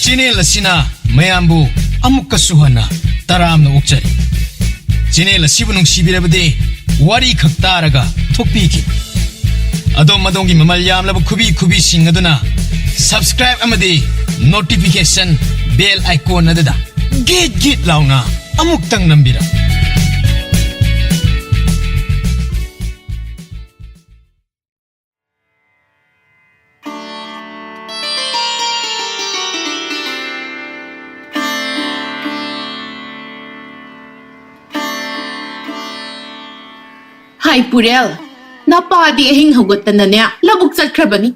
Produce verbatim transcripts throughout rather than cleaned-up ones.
Channel ꯑꯁꯤꯅ ꯃꯌꯥꯝꯕꯨ ꯑꯃꯨꯛꯀꯁꯨ ꯍꯟꯅ ꯇꯔꯥꯝꯅ ꯑꯣꯛꯆꯔꯤ꯫ ꯆꯦꯅꯦꯜ ꯑꯁꯤꯕꯨ ꯅꯨꯡꯁꯤꯕꯤꯔꯕꯗꯤ ꯋꯥꯔꯤ ꯈꯛ ꯇꯥꯔꯒ ꯊꯣꯛꯄꯤꯈꯤꯕ꯫ ꯑꯗꯣꯝ ꯑꯗꯣꯝꯒꯤ ꯃꯃꯜ ꯌꯥꯝꯂꯕ ꯈꯨꯕꯤ ꯈꯨꯕꯤꯁꯤꯡ ꯑꯗꯨꯅ subscribe ꯑꯃꯗꯤ notification bell icon ꯑꯗꯨꯗ ꯒꯤꯠ ꯒꯤꯠ ꯂꯥꯎꯅ ꯑꯃꯨꯛꯇꯪ ꯅꯝꯕꯤꯔꯝꯃꯨ꯫ ꯍꯥꯏ ꯄꯨꯔꯦꯜ, ꯅꯄꯥꯗꯤ ꯑꯍꯤꯡ ꯍꯧꯒꯠꯇꯅꯅꯦ ꯂꯧꯕꯨꯛ ꯆꯠꯈ꯭ꯔꯕꯅꯤ꯫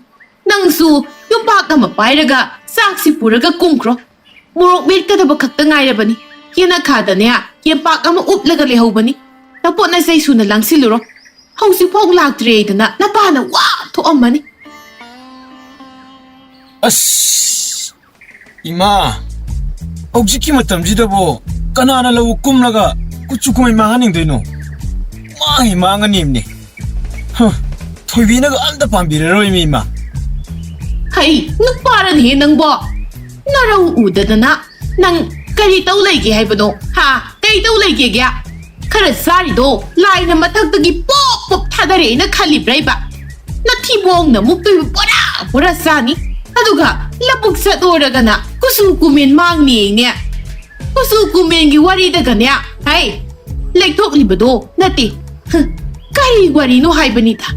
ꯅꯪꯁꯨ ꯌꯨꯝꯄꯥꯛ ꯑꯃ ꯄꯥꯏꯔꯒ ꯆꯥꯛꯁꯤ ꯄꯨꯔꯒ ꯀꯨꯝꯈ꯭ꯔꯣ꯫ ꯃꯣꯔꯣꯛ ꯃꯦꯠꯀꯗꯕ ꯈꯛꯇ ꯉꯥꯏꯔꯕꯅꯤ꯫ ꯌꯦꯅꯈꯥꯗꯅꯦ ꯌꯦꯝꯄꯥꯛ ꯑꯃ ꯎꯞꯂꯒ ꯂꯩꯍꯧꯕꯅꯤ꯫ ꯅꯄꯣꯠ ꯅꯆꯩ ꯁꯨꯅ ꯂꯥꯡꯁꯤꯜꯂꯨꯔꯣ꯫ ꯍꯧꯖꯤꯛꯐꯥꯎ ꯂꯥꯛꯇ꯭ꯔꯤꯗꯅ ꯅꯄꯥꯅ ꯋꯥ ꯊꯣꯛꯑꯝꯃꯅꯤ꯫ ꯑꯁ! ꯏꯃꯥ, ꯍꯧꯖꯤꯛꯀꯤ ꯃꯇꯝꯁꯤꯗꯕꯨ ꯀꯅꯥꯅ ꯂꯧ ꯀꯨꯝꯂꯒ ꯀꯨꯆꯨ ꯀꯨꯃꯦꯟ ꯃꯥꯡꯍꯟꯅꯤꯡꯗꯣꯏꯅꯣ? ꯃꯥꯡꯉꯤ ꯃꯥꯡꯉꯅꯤꯕꯅꯦ꯫ ꯍ, ꯊꯣꯏꯕꯤꯅꯒ ꯑꯝꯇ ꯄꯥꯝꯕꯤꯔꯔꯣꯏꯃꯤ ꯏꯃꯥ꯫ ꯍꯩ, ꯅꯨꯄꯥꯔꯅꯦꯍꯦ ꯅꯪꯕꯣ? ꯅꯔꯧ ꯎꯗꯗꯅ ꯅꯪ ꯀꯔꯤ ꯇꯧ ꯂꯩꯒꯦ ꯍꯥꯏꯕꯅꯣ? ꯍꯥ? ꯀꯔꯤ ꯇꯧ ꯂꯩꯒꯦꯒꯦ? ꯈꯔ ꯆꯥꯔꯤꯗꯣ ꯂꯥꯏꯅ ꯃꯊꯛꯇꯒꯤ ꯄꯣꯞ ꯄꯣꯞ ꯊꯥꯗꯔꯛꯑꯦꯅ ꯈꯜꯂꯤꯕ꯭ꯔꯥ ꯏꯕ? ꯅꯊꯤꯕꯣꯡꯅ ꯃꯨꯛꯇꯣꯏꯕ ꯕꯣꯔꯥ ꯕꯣꯔꯥ ꯆꯥꯅꯤ꯫ ꯑꯗꯨꯒ ꯂꯧꯕꯨꯛ ꯆꯠꯂꯨꯔꯒꯅ ꯀꯨꯆꯨ ꯀꯨꯃꯦꯟ ꯃꯥꯡꯅꯤꯅꯦ꯫ ꯀꯨꯆꯨ ꯀꯨꯃꯦꯟꯒꯤ ꯋꯥꯔꯤꯗꯒꯅꯦ, ꯍꯩ, ꯂꯩꯊꯣꯛꯂꯤꯕꯗꯣ ꯅꯠꯇꯦ꯫ ꯍ, ꯀꯔꯤ ꯋꯥꯔꯤꯅꯣ ꯍꯥꯏꯕꯅꯤꯗ?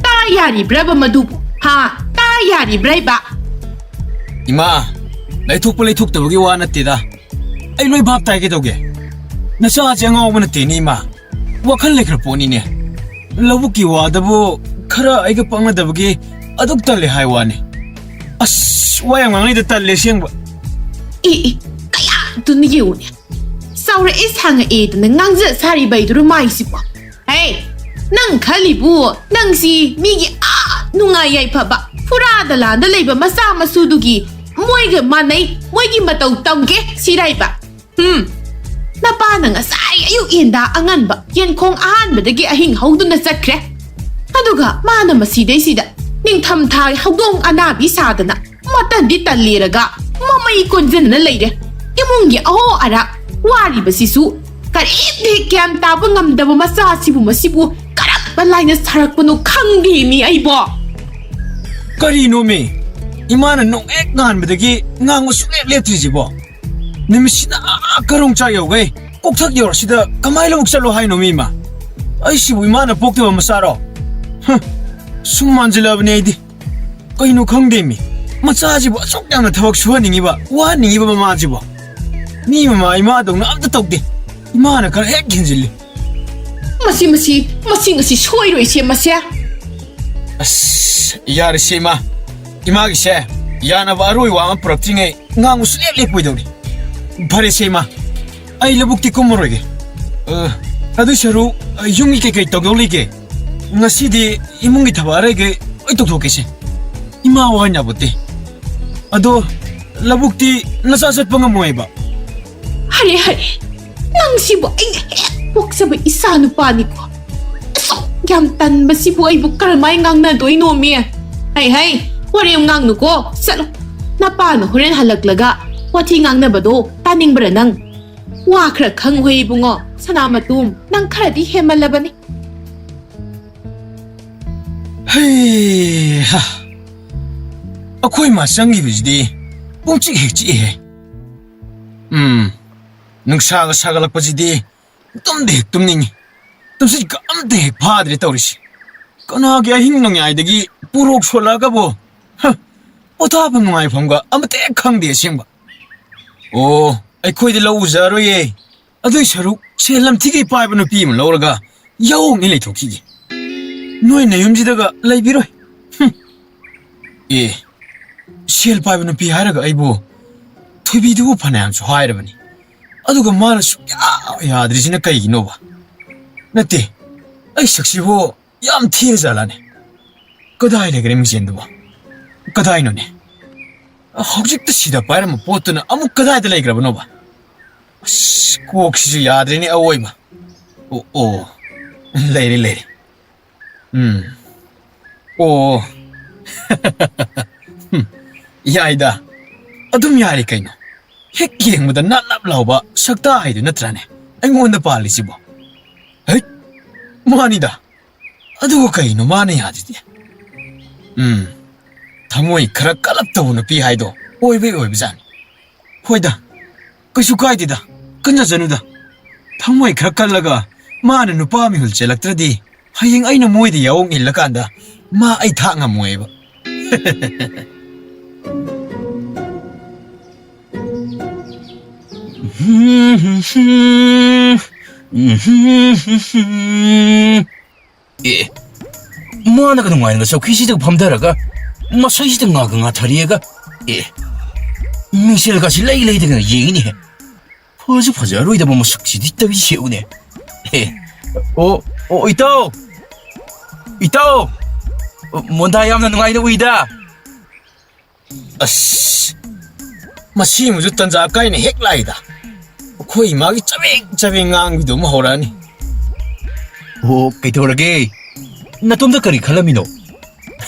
ꯇꯥ ꯌꯥꯔꯤꯕ꯭ꯔꯕ ꯃꯗꯨꯕꯨ? ꯍꯥ? ꯇꯥ ꯌꯥꯔꯤꯕ꯭ꯔꯥ ꯏꯕ? ꯏꯃꯥ, ꯂꯩꯊꯣꯛꯄ ꯂꯩꯊꯣꯛꯇꯕꯒꯤ ꯋꯥ ꯅꯠꯇꯦꯗ꯫ ꯑꯩ ꯂꯣꯏ ꯚꯥꯞ ꯇꯥꯏ ꯀꯩꯗꯧꯒꯦ? ꯅꯆꯥꯁꯦ ꯑꯉꯥꯎꯕ ꯅꯠꯇꯦꯅꯦ ꯏꯃꯥ꯫ ꯋꯥꯈꯜ ꯂꯩꯈ꯭ꯔ ꯄꯣꯠꯅꯤꯅꯦ꯫ ꯂꯧꯕꯨꯛꯀꯤ ꯋꯥꯗꯕꯨ ꯈꯔ ꯑꯩꯒ ꯄꯛꯅꯗꯕꯒꯤ ꯑꯗꯨꯛ ꯇꯜꯂꯦ ꯍꯥꯏ ꯋꯥꯅꯤ꯫ ꯑꯁ, ꯋꯥ ꯌꯥꯝ ꯉꯥꯡꯅꯩꯗ, ꯇꯜꯂꯦ ꯑꯁꯦꯡꯕ꯫ ꯏ, ꯏ, ꯀꯌꯥꯗꯨꯅ ꯌꯦꯡꯉꯨꯅꯦ꯫ ꯆꯥꯎꯔꯛꯑꯦ ꯁꯥꯡꯉꯛꯑꯦꯗꯅ ꯉꯥꯡꯖ ꯁꯥꯔꯤꯕꯩꯗꯨꯔꯣ ꯃꯥꯏꯁꯤꯕꯣ? ꯍꯦ, ꯅꯪ ꯈꯜꯂꯤꯕꯨ ꯅꯪꯁꯤ ꯃꯤꯒꯤ ꯑꯥ ꯅꯨꯡꯉꯥꯏ ꯌꯥꯏꯐꯕ ꯐꯨꯔꯥ ꯗꯂꯥꯟꯗ ꯂꯩꯕ ꯃꯆꯥ ꯃꯁꯨꯗꯨꯒꯤ ꯃꯣꯏꯒ ꯃꯥꯟꯅꯩ, ꯃꯣꯏꯒꯤ ꯃꯇꯧ ꯇꯝꯒꯦ ꯁꯤꯔꯥꯏꯕ? ꯎꯝ, ꯅꯄꯥꯅ ꯉꯁꯥꯏ ꯑꯌꯨꯛ ꯌꯦꯟꯗꯥ ꯑꯉꯟꯕ ꯌꯦꯟꯈꯣꯡ ꯑꯍꯥꯟꯕꯗꯒꯤ ꯑꯍꯤꯡ ꯍꯧꯗꯨꯅ ꯆꯠꯈ꯭ꯔꯦ꯫ ꯑꯗꯨꯒ ꯃꯥꯅ ꯃꯁꯤꯗꯩꯁꯤꯗ ꯅꯤꯡꯊꯝꯊꯥ ꯍꯧꯗꯣꯡ ꯑꯅꯥꯕꯤ ꯁꯥꯗꯅ ꯃꯇꯟꯗꯤ ꯇꯜꯂꯦꯔꯒ ꯃꯃꯩ ꯀꯣꯟꯖꯟꯅ ꯂꯩꯔꯦ꯫ ꯏꯃꯨꯡꯒꯤ ꯑꯍꯣ ꯑꯔꯥꯛ ꯋꯥꯔꯤꯕꯁꯤꯁꯨ ꯀꯔꯤꯝꯇ ꯍꯦꯛ ꯒ꯭ꯌꯥꯟ ꯇꯥꯕ ꯉꯝꯗꯕ ꯃꯆꯥꯁꯤꯕꯨ, ꯃꯁꯤꯕꯨ ꯀꯔꯝꯕ ꯂꯥꯏꯅ ꯁꯥꯔꯛꯄꯅꯣ ꯈꯪꯗꯦꯃꯤ ꯑꯩꯕꯣ꯫ ꯀꯔꯤꯅꯣꯃꯤ? ꯏꯃꯥꯅ ꯅꯣꯡ ꯍꯦꯛ ꯉꯥꯟꯕꯗꯒꯤ ꯉꯥꯡꯕ ꯁꯨꯡꯂꯦꯞ ꯂꯦꯞꯇ꯭ꯔꯤꯁꯤꯕꯣ? ꯅꯨꯃꯤꯠꯁꯤꯅ ꯑꯥ ꯀꯔꯣꯡ ꯆꯥꯛ ꯌꯧꯈꯩ ꯀꯣꯛꯊꯛ ꯌꯧꯔꯁꯤꯗ ꯀꯃꯥꯏꯅ ꯂꯧꯕꯨꯛ ꯆꯠꯂꯣ ꯍꯥꯏꯅꯣ ꯃꯤ ꯏꯃꯥ? ꯑꯩꯁꯤꯕꯨ ꯏꯃꯥꯅ ꯄꯣꯛꯇꯕ ꯃꯆꯥꯔꯣ? ꯍ, ꯁꯨꯝ ꯃꯥꯟꯁꯤꯜꯂꯛꯑꯕꯅꯦ ꯑꯩꯗꯤ꯫ ꯀꯩꯅꯣ ꯈꯪꯗꯦꯃꯤ, ꯃꯆꯥꯁꯤꯕꯨ ꯑꯁꯨꯛ ꯌꯥꯝꯅ ꯊꯕꯛ ꯁꯨꯍꯟꯅꯤꯡꯉꯤꯕ, ꯋꯥꯍꯟꯅꯤꯡꯉꯤꯕ ꯃꯃꯥꯁꯤꯕꯣ? ꯃꯤ ꯃꯃꯥ ꯏꯃꯥꯗꯧꯅ ꯑꯝꯇ ꯇꯧꯗꯦ꯫ ꯏꯃꯥꯅ ꯈꯔ ꯍꯦꯛ ꯍꯦꯟꯖꯤꯜꯂꯤ꯫ ꯃꯁꯤ ꯃꯁꯤ ꯃꯁꯤ ꯉꯁꯤ ꯁꯣꯏꯔꯣꯏꯁꯦ ꯃꯁꯦ꯫ ꯑꯁ, ꯌꯥꯔꯦꯁꯦ ꯏꯃꯥ꯫ ꯏꯃꯥꯒꯤꯁꯦ ꯌꯥꯅꯕ ꯑꯔꯣꯏꯕ ꯑꯃ ꯄꯨꯔꯛꯇ꯭ꯔꯤꯉꯩ ꯉꯥꯡꯕ ꯁꯨꯡꯂꯦꯞ ꯂꯦꯞꯄꯣꯏꯗꯧꯔꯤ꯫ ꯐꯔꯦꯁꯦ ꯏꯃꯥ, ꯑꯩ ꯂꯧꯕꯨꯛꯇꯤ ꯀꯨꯝꯃꯔꯣꯏꯒꯦ꯫ ꯑ, ꯑꯗꯨꯏ ꯁꯔꯨꯛ, ꯑ, ꯌꯨꯝꯒꯤ ꯀꯩꯀꯩ ꯇꯧꯗꯧ ꯂꯩꯒꯦ? ꯉꯁꯤꯗꯤ ꯏꯃꯨꯡꯒꯤ ꯊꯕꯛ ꯑꯔꯩꯒꯩ ꯂꯣꯏ ꯇꯧꯊꯣꯛꯀꯦꯁꯦ꯫ ꯏꯃꯥ ꯋꯥ ꯉꯥꯡꯅꯕꯗꯤ꯫ ꯑꯗꯣ ꯂꯧꯕꯨꯛꯇꯤ ꯅꯆꯥ ꯆꯠꯄ ꯉꯝꯃꯣꯏꯕ꯫ ꯍꯔꯦ ꯍꯔꯦ, ꯅꯪꯁꯤꯕꯨ ꯑꯩꯅ ꯍꯦꯛ ꯄꯣꯛꯆꯕ ꯏꯆꯥ ꯅꯨꯄꯥꯅꯤꯀꯣ꯫ ꯑꯁꯨꯛ ꯌꯥꯝ ꯇꯟꯕꯁꯤꯕꯨ ꯑꯩꯕꯨ ꯀꯔꯝꯍꯥꯏꯅ ꯉꯥꯡꯅꯗꯣꯏꯅꯣꯃꯤ? ꯍꯩ ꯍꯩ, ꯋꯥꯔꯦꯝ ꯉꯥꯡꯅꯨꯀꯣ, ꯆꯠꯂꯣ꯫ ꯅꯄꯥꯅ ꯍꯣꯔꯦꯟ ꯍꯜꯂꯛꯂꯒ ꯋꯥꯊꯤ ꯉꯥꯡꯅꯕꯗꯣ ꯇꯥꯅꯤꯡꯕ꯭ꯔꯥ ꯅꯪ? ꯋꯥ ꯈꯔ ꯈꯪꯉꯨꯍꯦ ꯏꯕꯨꯡꯉꯣ, ꯁꯅꯥꯃꯇꯨꯝ, ꯅꯪ ꯈꯔꯗꯤ ꯍꯦꯟꯃꯜꯂꯕꯅꯤ꯫ ꯍꯩ ꯍꯥ꯫ ꯑꯩꯈꯣꯏ ꯃꯥ ꯆꯪꯈꯤꯕꯁꯤꯗꯤ ꯄꯨꯡꯆꯤꯛ ꯍꯦꯛ ꯆꯤꯛꯏꯍꯦ꯫ ꯎꯝ, ꯅꯨꯡꯁꯥꯒ ꯁꯥꯒꯠꯂꯛꯄꯁꯤꯗꯤ ꯇꯨꯝꯗꯤ ꯍꯦꯛ ꯇꯨꯝꯅꯤꯡꯉꯤ꯫ ꯇꯨꯝꯁꯤꯠꯀ ꯑꯝꯇ ꯍꯦꯛ ꯐꯥꯗ꯭ꯔꯦ ꯇꯧꯔꯤꯁꯤ꯫ ꯀꯅꯥꯒꯤ ꯑꯍꯤꯡ ꯅꯣꯡꯌꯥꯏꯗꯒꯤ ꯄꯨꯔꯣꯛ ꯁꯣꯜꯂꯛꯑꯒꯕꯨ, ꯍ, ꯄꯣꯊꯥꯐꯝ ꯅꯨꯡꯉꯥꯏꯐꯝꯒ ꯑꯃꯠꯇ ꯍꯦꯛ ꯈꯪꯗꯦ ꯑꯁꯦꯡꯕ꯫ ꯑꯣ, ꯑꯩꯈꯣꯏꯗꯤ ꯂꯧ ꯎꯖꯔꯣꯏꯌꯦ꯫ ꯑꯗꯨꯏ ꯁꯔꯨꯛ ꯁꯦꯜ ꯂꯝꯊꯤꯒꯩ ꯄꯥꯏꯕ ꯅꯨꯄꯤ ꯑꯃ ꯂꯧꯔꯒ ꯌꯥꯑꯣꯡ ꯏꯟ ꯂꯩꯊꯣꯛꯈꯤꯒꯦ꯫ ꯅꯣꯏ ꯅꯌꯨꯝꯁꯤꯗꯒ ꯂꯩꯕꯤꯔꯣꯏ꯫ ꯍꯨꯝ꯫ ꯑꯦ, ꯁꯦꯜ ꯄꯥꯏꯕ ꯅꯨꯄꯤ ꯍꯥꯏꯔꯒ ꯑꯩꯕꯨ ꯊꯣꯏꯕꯤꯗꯨꯕꯨ ꯐꯅꯌꯥꯝꯁꯨ ꯍꯥꯏꯔꯕꯅꯤ꯫ ꯑꯗꯨꯒ ꯃꯥꯅ ꯁꯨꯛꯌꯥ ꯌꯥꯗ꯭ꯔꯤꯁꯤꯅ ꯀꯩꯒꯤꯅꯣꯕ? ꯅꯠꯇꯦ, ꯑꯩ ꯁꯛꯁꯤꯕꯨ ꯌꯥꯝ ꯊꯤꯔ ꯖꯥꯠꯂꯥꯅꯦ? ꯀꯗꯥꯏ ꯂꯩꯈ꯭ꯔꯦ ꯃꯤꯡꯁꯦꯟꯗꯨꯕꯣ? ꯀꯗꯥꯏꯅꯣꯅꯦ? ꯍꯧꯖꯤꯛꯇ ꯁꯤꯗ ꯄꯥꯏꯔꯝꯕ ꯄꯣꯠꯇꯨꯅ ꯑꯃꯨꯛ ꯀꯗꯥꯏꯗ ꯂꯩꯈ꯭ꯔꯕꯅꯣꯕ? ꯑꯁ, ꯀꯣꯛꯁꯤꯁꯨ ꯌꯥꯗ꯭ꯔꯦꯅꯦ ꯑꯋꯣꯏꯕ꯫ ꯑꯣ, ꯑꯣ, ꯂꯩꯔꯦ, ꯂꯩꯔꯦ꯫ ꯎꯝ꯫ ꯑꯣ꯫ ꯍꯨꯝ, ꯌꯥꯏꯗ꯫ ꯑꯗꯨꯝ ꯌꯥꯔꯦ ꯀꯩꯅꯣ꯫ ꯍꯦꯛ ꯌꯦꯡꯕꯗ ꯅꯥꯞ ꯅꯥꯞ ꯂꯥꯎꯕ ꯁꯛꯇꯥ ꯍꯥꯏꯗꯨ ꯅꯠꯇ꯭ꯔꯥꯅꯦ ꯑꯩꯉꯣꯟꯗ ꯄꯥꯜꯂꯤꯁꯤꯕꯣ? ꯍꯩꯠ! ꯃꯥꯅꯤꯗ꯫ ꯑꯗꯨꯒ ꯀꯩꯅꯣ ꯃꯥꯅ ꯌꯥꯗ꯭ꯔꯤꯗꯤ? ꯎꯝ, ꯊꯃꯣꯏ ꯈꯔ ꯀꯜꯂꯞ ꯇꯧꯕ ꯅꯨꯄꯤ ꯍꯥꯏꯗꯣ ꯑꯣꯏꯕꯩ ꯑꯣꯏꯕꯖꯥꯠꯅꯤ꯫ ꯍꯣꯏꯗ, ꯀꯩꯁꯨ ꯀꯥꯏꯗꯦꯗ, ꯀꯟꯖꯖꯅꯨꯗ꯫ ꯊꯃꯣꯏ ꯈꯔ ꯀꯜꯂꯒ ꯃꯥꯅ ꯅꯨꯄꯥ ꯃꯤꯍꯨꯜ ꯆꯦꯜꯂꯛꯇ꯭ꯔꯗꯤ, ꯍꯌꯦꯡ ꯑꯩꯅ ꯃꯣꯏꯗ ꯌꯥꯑꯣꯡ ꯏꯜꯂꯀꯥꯟꯗ ꯃꯥ ꯑꯩ ꯊꯥꯛ ꯉꯝꯃꯣꯏꯕ꯫ ꯑꯦ, ꯃꯥꯅꯒ ꯅꯨꯡꯉꯥꯏꯅꯒ ꯆꯧꯀꯤꯁꯤꯗ ꯐꯝꯊꯔꯒ ꯃꯁꯩꯁꯤꯗ ꯉꯥꯒ ꯉꯥꯊꯔꯤꯑꯒ, ꯑꯦ, ꯃꯤꯡꯁꯦꯜꯒꯁꯤ ꯂꯩ ꯂꯩꯗꯒ ꯌꯦꯡꯉꯤꯅꯦꯍꯦ꯫ ꯐꯁꯨ ꯐꯖꯔꯣꯏꯗꯕ ꯃꯁꯛꯁꯤꯗꯤ ꯇꯧꯔꯤꯁꯦ ꯌꯦꯡꯉꯨꯅꯦ꯫ ꯑꯦ, ꯑꯣ, ꯑꯣ, ꯏꯇꯥꯎ! ꯏꯇꯥꯎ! ꯃꯣꯟꯗꯥ ꯌꯥꯝꯅ ꯅꯨꯡꯉꯥꯏꯅ ꯎꯏꯗ꯫ ꯑꯁ! ꯃꯁꯤ ꯑꯃꯁꯨ ꯇꯟꯖꯥ ꯀꯥꯏꯅ ꯍꯦꯛ ꯂꯥꯛꯏꯗ꯫ ꯑꯩꯈꯣꯏ ꯏꯃꯥꯒꯤ ꯆꯕꯦꯡ ꯆꯕꯦꯡ ꯉꯥꯡꯕꯤꯗꯣ ꯑꯃ ꯍꯧꯔꯛꯑꯅꯤ꯫ ꯑꯣ, ꯀꯩꯗꯧꯔꯒꯦ? ꯅꯇꯣꯝꯇ ꯀꯔꯤ ꯈꯜꯂꯝꯃꯤꯅꯣ?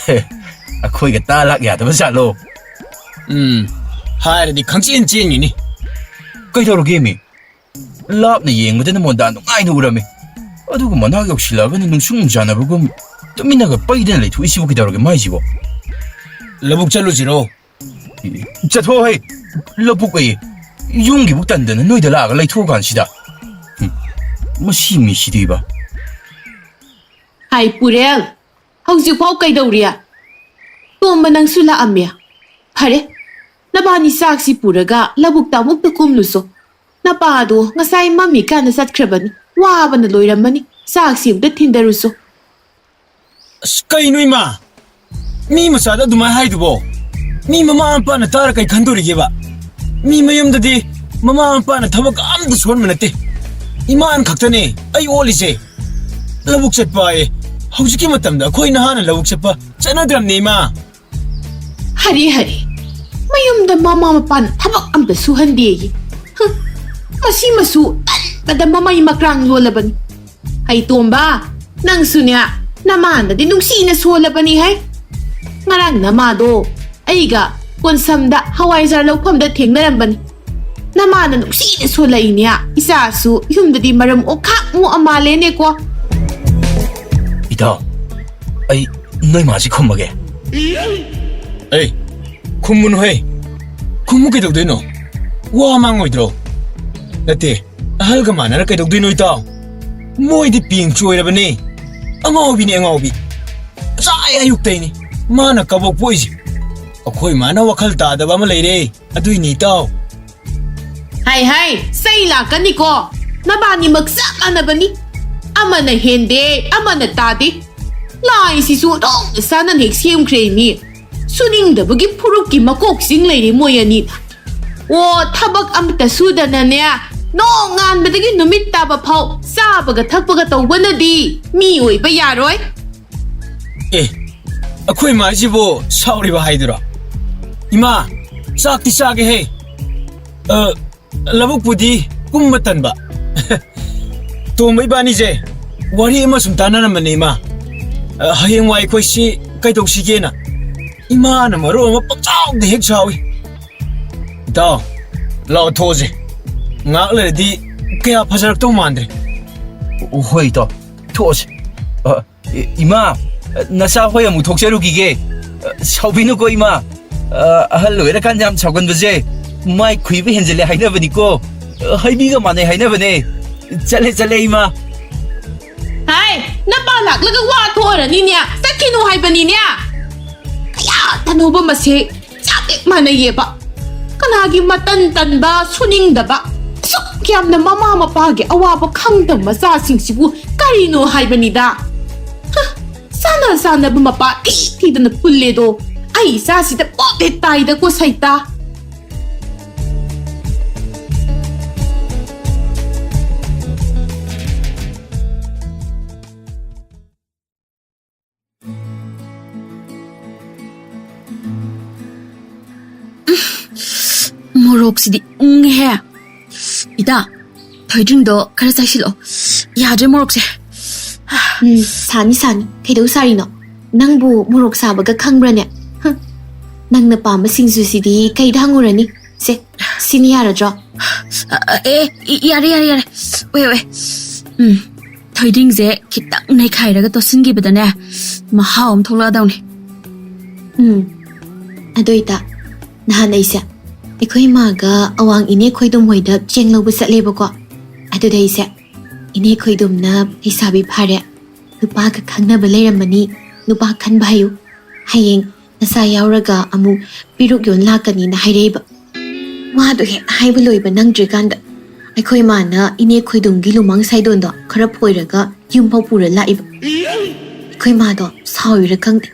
ꯑꯩꯈꯣꯏꯒ ꯇꯥ ꯂꯥꯛ ꯌꯥꯗꯕ ꯖꯥꯠꯂꯣ? ꯎꯝ, ꯍꯥꯏꯔꯗꯤ ꯈꯪꯆꯦꯟ ꯆꯦꯟꯈꯤꯅꯤ꯫ ꯀꯩꯗꯧꯔꯒꯦ ꯃꯤ? ꯂꯥꯞꯅ ꯌꯦꯡꯕꯗꯅ ꯃꯣꯟꯗꯥ ꯅꯨꯡꯉꯥꯏꯅ ꯎꯔꯝꯃꯤ꯫ ꯑꯗꯨꯒ ꯃꯅꯥꯛ ꯌꯧꯁꯤꯜꯂꯛꯑꯒꯅ ꯅꯨꯡꯁꯨꯛ ꯅꯨꯡꯖꯥꯅꯕꯒꯨꯝ ꯇꯨꯃꯤꯟꯅꯒ ꯄꯩꯗꯅ ꯂꯩꯊꯣꯛꯏꯁꯤꯕꯨ ꯀꯩꯗꯧꯔꯒꯦ ꯃꯥꯏꯁꯤꯕꯣ? ꯂꯧꯕꯨꯛ ꯆꯠꯂꯨꯁꯤꯔꯣ? ꯆꯠꯊꯣꯛꯍꯩ! ꯂꯧꯕꯨꯛ ꯑꯌꯦ! ꯌꯨꯝꯒꯤꯕꯨ ꯇꯟꯗꯅ ꯅꯣꯏꯗ ꯂꯥꯛꯑꯒ ꯂꯩꯊꯣꯛꯑꯀꯥꯟꯁꯤꯗ꯫ ꯍꯨꯝ, ꯃꯁꯤ ꯃꯤꯁꯤꯗꯤꯕ꯫ ꯍꯥꯏ ꯄꯨꯔꯦꯜ, ꯍꯧꯖꯤꯛꯐꯥꯎ ꯀꯩꯗꯧꯔꯤ? ꯇꯣꯝꯕ, ꯅꯪꯁꯨ ꯂꯥꯛꯑꯝꯃꯦ꯫ ꯐꯔꯦ, ꯅꯕꯥꯅꯤ ꯆꯥꯛꯁꯤ ꯄꯨꯔꯒ ꯂꯧꯕꯨꯛꯇ ꯑꯃꯨꯛꯇ ꯀꯨꯝꯂꯨꯁꯣ꯫ ꯅꯄꯥꯗꯣ ꯉꯁꯥꯏ ꯃꯝꯃꯤꯀꯥꯟꯗ ꯆꯠꯈ꯭ꯔꯕꯅꯤ꯫ ꯋꯥꯕꯅ ꯂꯣꯏꯔꯝꯃꯅꯤ꯫ ꯆꯥꯛꯁꯤ ꯑꯃꯨꯛꯇ ꯊꯤꯟꯗꯔꯨꯁꯣ꯫ ꯑꯁ, ꯀꯩꯅꯣ ꯏꯃꯥ? ꯃꯤ ꯃꯆꯥꯗ ꯑꯗꯨꯃꯥꯏꯅ ꯍꯥꯏꯗꯨꯕꯣ? ꯃꯤ ꯃꯃꯥ ꯃꯄꯥꯅ ꯇꯥꯔ ꯀꯩ ꯈꯟꯗꯣꯔꯤꯒꯦꯕ? ꯃꯤ ꯃꯌꯨꯝꯗꯗꯤ ꯃꯃꯥ ꯃꯄꯥꯅ ꯊꯕꯛ ꯑꯝꯇ ꯁꯨꯍꯟꯕ ꯅꯠꯇꯦ꯫ ꯏꯃꯥꯅ ꯈꯛꯇꯅꯦ ꯑꯩ ꯑꯣꯠꯂꯤꯁꯦ꯫ ꯂꯧꯕꯨꯛ ꯆꯠꯄ ꯍꯥꯏꯌꯦ꯫ ꯍꯧꯖꯤꯛꯀꯤ ꯃꯇꯝꯗ ꯑꯩꯈꯣꯏ ꯅꯍꯥꯅ ꯂꯧꯕꯨꯛ ꯆꯠꯄ ꯆꯠꯅꯗ꯭ꯔꯕꯅꯦ ꯏꯃꯥ꯫ ꯍꯔꯦ ꯍꯔꯦ, ꯃꯌꯨꯝꯗ ꯃꯃꯥ ꯃꯄꯥꯅ ꯊꯕꯛ ꯑꯝꯇ ꯁꯨꯍꯟꯗꯦꯌꯦ꯫ ꯍꯨꯝ, ꯃꯁꯤ ꯃꯁꯨ ꯇꯟꯕꯗ ꯃꯃꯩ ꯃꯀ꯭ꯔꯥꯡ ꯂꯣꯜꯂꯕꯅꯤ꯫ ꯍꯩ ꯇꯣꯝꯕ, ꯅꯪꯁꯨꯅꯦ ꯅꯃꯥꯟꯗꯗꯤ ꯅꯨꯡꯁꯤꯅ ꯁꯣꯜꯂꯕꯅꯤ ꯍꯩ꯫ ꯉꯔꯥꯡ ꯅꯃꯥꯗꯣ ꯑꯩꯒ ꯀꯣꯟꯁꯝꯗ ꯍꯋꯥꯏꯖꯥꯔ ꯂꯧꯐꯝꯗ ꯊꯦꯡꯅꯔꯝꯕꯅꯤ꯫ ꯅꯃꯥꯅ ꯅꯨꯡꯁꯤꯅ ꯁꯣꯜꯂꯛꯏꯅꯦ꯫ ꯏꯆꯥꯁꯨ ꯌꯨꯝꯗꯗꯤ ꯃꯔꯝ ꯑꯣꯛꯈꯥꯛ ꯃꯣꯛꯑ ꯃꯥꯜꯂꯦꯅꯦꯀꯣ꯫ ꯏꯇꯥꯎ, ꯑꯩ ꯅꯣꯏ ꯃꯥꯁꯤ ꯈꯨꯝꯃꯒꯦ꯫ ꯑꯩ, ꯈꯨꯝꯃꯨꯅꯨꯍꯦ꯫ ꯈꯨꯝꯃꯨ ꯀꯩꯗꯧꯗꯣꯏꯅꯣ? ꯋꯥ ꯃꯥꯡꯉꯣꯏꯗ꯭ꯔꯣ? ꯅꯠꯇꯦ, ꯑꯍꯜꯒ ꯃꯥꯟꯅꯔ ꯀꯩꯗꯧꯗꯣꯏꯅꯣ ꯏꯇꯥꯎ? ꯃꯣꯏꯗꯤ ꯄꯦꯡ ꯆꯣꯏꯔꯕꯅꯦ꯫ ꯑꯉꯥꯎꯕꯤꯅꯦ, ꯑꯉꯥꯎꯕꯤ꯫ ꯉꯁꯥꯏ ꯑꯌꯨꯛꯇꯩꯅꯤ ꯃꯥꯅ ꯀꯕꯣꯛ ꯄꯣꯛꯏꯁꯦ꯫ ꯑꯩꯈꯣꯏ ꯃꯥꯅ ꯋꯥꯈꯜ ꯇꯥꯗꯕ ꯑꯃ ꯂꯩꯔꯦ꯫ ꯑꯗꯨꯏꯅꯤ ꯏꯇꯥꯎ꯫ ꯍꯥꯏ ꯍꯥꯏ, ꯆꯩ ꯂꯥꯛꯀꯅꯤꯀꯣ꯫ ꯅꯕꯥꯅꯤꯃꯛ ꯆꯞ ꯃꯥꯟꯅꯕꯅꯤ꯫ ꯑꯃꯅ ꯍꯦꯟꯗꯦ, ꯑꯃꯅ ꯇꯥꯗꯦ꯫ ꯂꯥꯏꯁꯤꯁꯨ ꯑꯣꯟꯊꯣꯛꯅ ꯆꯥꯟꯅꯅ ꯍꯦꯛ ꯁꯦꯝꯈ꯭ꯔꯦ ꯃꯤ꯫ ꯁꯨꯅꯤꯡꯗꯕꯒꯤ ꯐꯨꯔꯨꯞꯀꯤ ꯃꯀꯣꯛ ꯆꯤꯡ ꯂꯩꯔꯦ ꯃꯣꯏ ꯑꯅꯤ꯫ ꯑꯣ, ꯊꯕꯛ ꯑꯃꯇ ꯁꯨꯗꯅꯅꯦ, ꯅꯣꯡ ꯉꯥꯟꯕꯗꯒꯤ ꯅꯨꯃꯤꯠ ꯇꯥꯕ ꯐꯥꯎ ꯆꯥꯕꯒ ꯊꯛꯄꯒ ꯇꯧꯕꯅꯗꯤ ꯃꯤ ꯑꯣꯏꯕ ꯌꯥꯔꯣꯏ꯫ ꯑꯦ, ꯑꯩꯈꯣꯏ ꯃꯥꯏꯁꯤꯕꯨ ꯁꯥꯎꯔꯤꯕ ꯍꯥꯏꯗꯨꯔꯣ? ꯏꯃꯥ, ꯆꯥꯛꯇꯤ ꯆꯥꯒꯦꯍꯦ꯫ ꯑ, ꯂꯧꯕꯨꯛꯄꯨꯗꯤ ꯀꯨꯝꯕ ꯇꯟꯕ꯫ ꯇꯣꯝꯕ ꯏꯕꯥꯅꯤꯁꯦ ꯋꯥꯔꯤ ꯑꯃ ꯁꯨꯝ ꯇꯥꯟꯅꯔꯝꯕꯅꯦ, ꯏꯃꯥ꯫ ꯑ, ꯍꯌꯦꯡꯋꯥꯏ ꯑꯩꯈꯣꯏꯁꯤ ꯀꯩꯗꯧꯁꯤꯒꯦꯅ꯫ ꯏꯃꯥꯅ ꯃꯔꯣꯜ ꯑꯃ ꯄꯪꯁꯥꯎꯗ ꯍꯦꯛ ꯁꯥꯎꯏ꯫ ꯏꯇꯥꯎ, ꯂꯥꯛꯑꯣ, ꯊꯣꯛꯑꯁꯦ꯫ ꯉꯥꯏꯍꯥꯛ ꯂꯩꯔꯗꯤ ꯀꯌꯥ ꯐꯖꯔꯛꯇꯧ ꯃꯥꯟꯗ꯭ꯔꯦ꯫ ꯍꯣꯏ, ꯏꯇꯥꯎ, ꯊꯣꯛꯑꯁꯦ꯫ ꯑ, ꯏ-, ꯏꯃꯥ, ꯅꯆꯥ ꯍꯣꯏ ꯑꯃꯨꯛ ꯊꯣꯛꯆꯔꯨꯈꯤꯒꯦ꯫ ꯑ, ꯁꯥꯎꯕꯤꯅꯨꯀꯣ, ꯏꯃꯥ꯫ ꯑ, ꯑꯍꯜ ꯑꯣꯏꯔꯀꯥꯟꯗ ꯌꯥꯝ ꯁꯥꯎꯒꯟꯕꯁꯦ ꯃꯥꯏ ꯈꯨꯏꯕ ꯍꯦꯟꯖꯤꯜꯂꯦ ꯍꯥꯏꯅꯕꯅꯤꯀꯣ꯫ ꯑ, ꯍꯩꯕꯤꯒ ꯃꯥꯟꯅꯩ ꯍꯥꯏꯅꯕꯅꯦ꯫ ꯆꯠꯂꯦ, ꯆꯠꯂꯦ, ꯏꯃꯥ꯫ ꯍꯥꯏ, ꯅꯄꯥ ꯂꯥꯛꯂꯒ ꯋꯥ ꯊꯣꯛꯑꯔꯅꯤꯅꯦ꯫ ꯆꯠꯈꯤꯅꯨ ꯍꯥꯏꯕꯅꯤꯅꯦ꯫ ꯀꯌꯥ ꯇꯅꯧꯕ ꯃꯁꯦ ꯆꯞ ꯍꯦꯛ ꯃꯥꯟꯅꯩꯌꯦꯕ꯫ ꯀꯅꯥꯒꯤ ꯃꯇꯟ ꯇꯟꯕ, ꯁꯨꯅꯤꯡꯗꯕ, ꯑꯁꯨꯛ ꯌꯥꯝꯅ ꯃꯃꯥ ꯃꯄꯥꯒꯤ ꯑꯋꯥꯕ ꯈꯪꯗꯕ ꯃꯆꯥꯁꯤꯡꯁꯤꯕꯨ ꯀꯔꯤꯅꯣ ꯍꯥꯏꯕꯅꯤꯗ꯫ ꯍ, ꯆꯥꯟꯅ ꯆꯥꯟꯅꯕ ꯃꯄꯥ ꯊꯤ ꯊꯤꯗꯅ ꯄꯨꯜꯂꯦꯗꯣ꯫ ꯑꯩ ꯏꯆꯥꯁꯤꯗ ꯄꯣꯠ ꯍꯦꯛ ꯇꯥꯏꯗꯀꯣ ꯁꯩꯇꯥ꯫ ꯃꯣꯔꯣꯛꯁꯤꯗꯤ ꯎꯪꯉꯦꯍꯦ꯫ ꯏꯇꯥ, ꯊꯣꯏꯗ꯭ꯔꯤꯡꯗꯣ ꯈꯔ ꯆꯥꯏꯁꯤꯜꯂꯛꯑꯣ꯫ ꯌꯥꯗ꯭ꯔꯦ ꯃꯣꯔꯣꯛꯁꯦ꯫ ꯎꯝ, ꯁꯥꯅꯤ, ꯁꯥꯅꯤ꯫ ꯀꯩꯗꯧ ꯁꯥꯔꯤꯅꯣ? ꯅꯪꯕꯨ ꯃꯣꯔꯣꯛ ꯁꯥꯕꯒ ꯈꯪꯕ꯭ꯔꯅꯦ? ꯍ꯫ ꯅꯪꯅ ꯄꯥꯝꯕ ꯁꯤꯡꯖꯨꯁꯤꯗꯤ ꯀꯩꯗ ꯍꯪꯉꯨꯔꯅꯤ? ꯁꯦ, ꯁꯤꯅ ꯌꯥꯔꯗ꯭ꯔꯣ? ꯑ, ꯑ, ꯑꯦ, ꯏ-, ꯌꯥꯔꯦ, ꯌꯥꯔꯦ, ꯌꯥꯔꯦ꯫ ꯑꯣꯏ, ꯑꯣꯏ꯫ ꯎꯝ, ꯊꯣꯏꯗꯤꯡꯁꯦ ꯈꯤꯇꯪ ꯅꯩꯈꯥꯏꯔꯒ ꯇꯣꯠꯁꯤꯟꯈꯤꯕꯗꯅꯦ, ꯃꯍꯥꯎ ꯑꯃ ꯊꯣꯛꯂꯛꯑꯗꯧꯅꯦ꯫ ꯎꯝ, ꯑꯗꯨ ꯑꯣꯏꯇꯥ, ꯅꯍꯥꯟ ꯑꯩꯁꯦ ꯑꯩꯈꯣꯏ ꯏꯃꯥꯒ ꯑꯋꯥꯡ ꯏꯅꯦ ꯈꯣꯏꯗꯨꯝ ꯍꯣꯏꯗ ꯆꯦꯡ ꯂꯧꯕ ꯆꯠꯂꯦꯕꯀꯣ꯫ ꯑꯗꯨꯗ ꯑꯩꯁꯦ, "ꯏꯅꯦ ꯈꯣꯏꯗꯨꯝꯅ ꯂꯩꯁꯥꯕꯤ ꯐꯥꯔꯦ, ꯅꯨꯄꯥꯒ ꯈꯪꯅꯕ ꯂꯩꯔꯝꯃꯅꯤ, ꯅꯨꯄꯥ ꯈꯟꯕ ꯍꯩꯌꯨ, ꯍꯌꯦꯡ ꯅꯆꯥ ꯌꯥꯎꯔꯒ ꯑꯃꯨꯛ ꯄꯤꯔꯨꯛ ꯌꯣꯟ ꯂꯥꯛꯀꯅꯤꯅ" ꯍꯥꯏꯔꯛꯏꯕ꯫ ꯋꯥꯗꯣ ꯍꯦꯛ ꯍꯥꯏꯕ ꯂꯣꯏꯕ ꯅꯪꯗ꯭ꯔꯤꯀꯥꯟꯗ ꯑꯩꯈꯣꯏ ꯃꯥꯅ ꯏꯅꯦ ꯈꯣꯏꯗꯨꯝꯒꯤ ꯂꯨꯃꯥꯡ ꯁꯥꯏꯗꯣꯟꯗꯣ ꯈꯔ ꯐꯣꯏꯔꯒ ꯌꯨꯝꯐꯥꯎ ꯄꯨꯔ ꯂꯥꯛꯏꯕ꯫ ꯑꯩꯈꯣꯏ ꯃꯥꯗꯣ ꯁꯥꯎꯔꯤꯔ ꯈꯪꯗꯦ,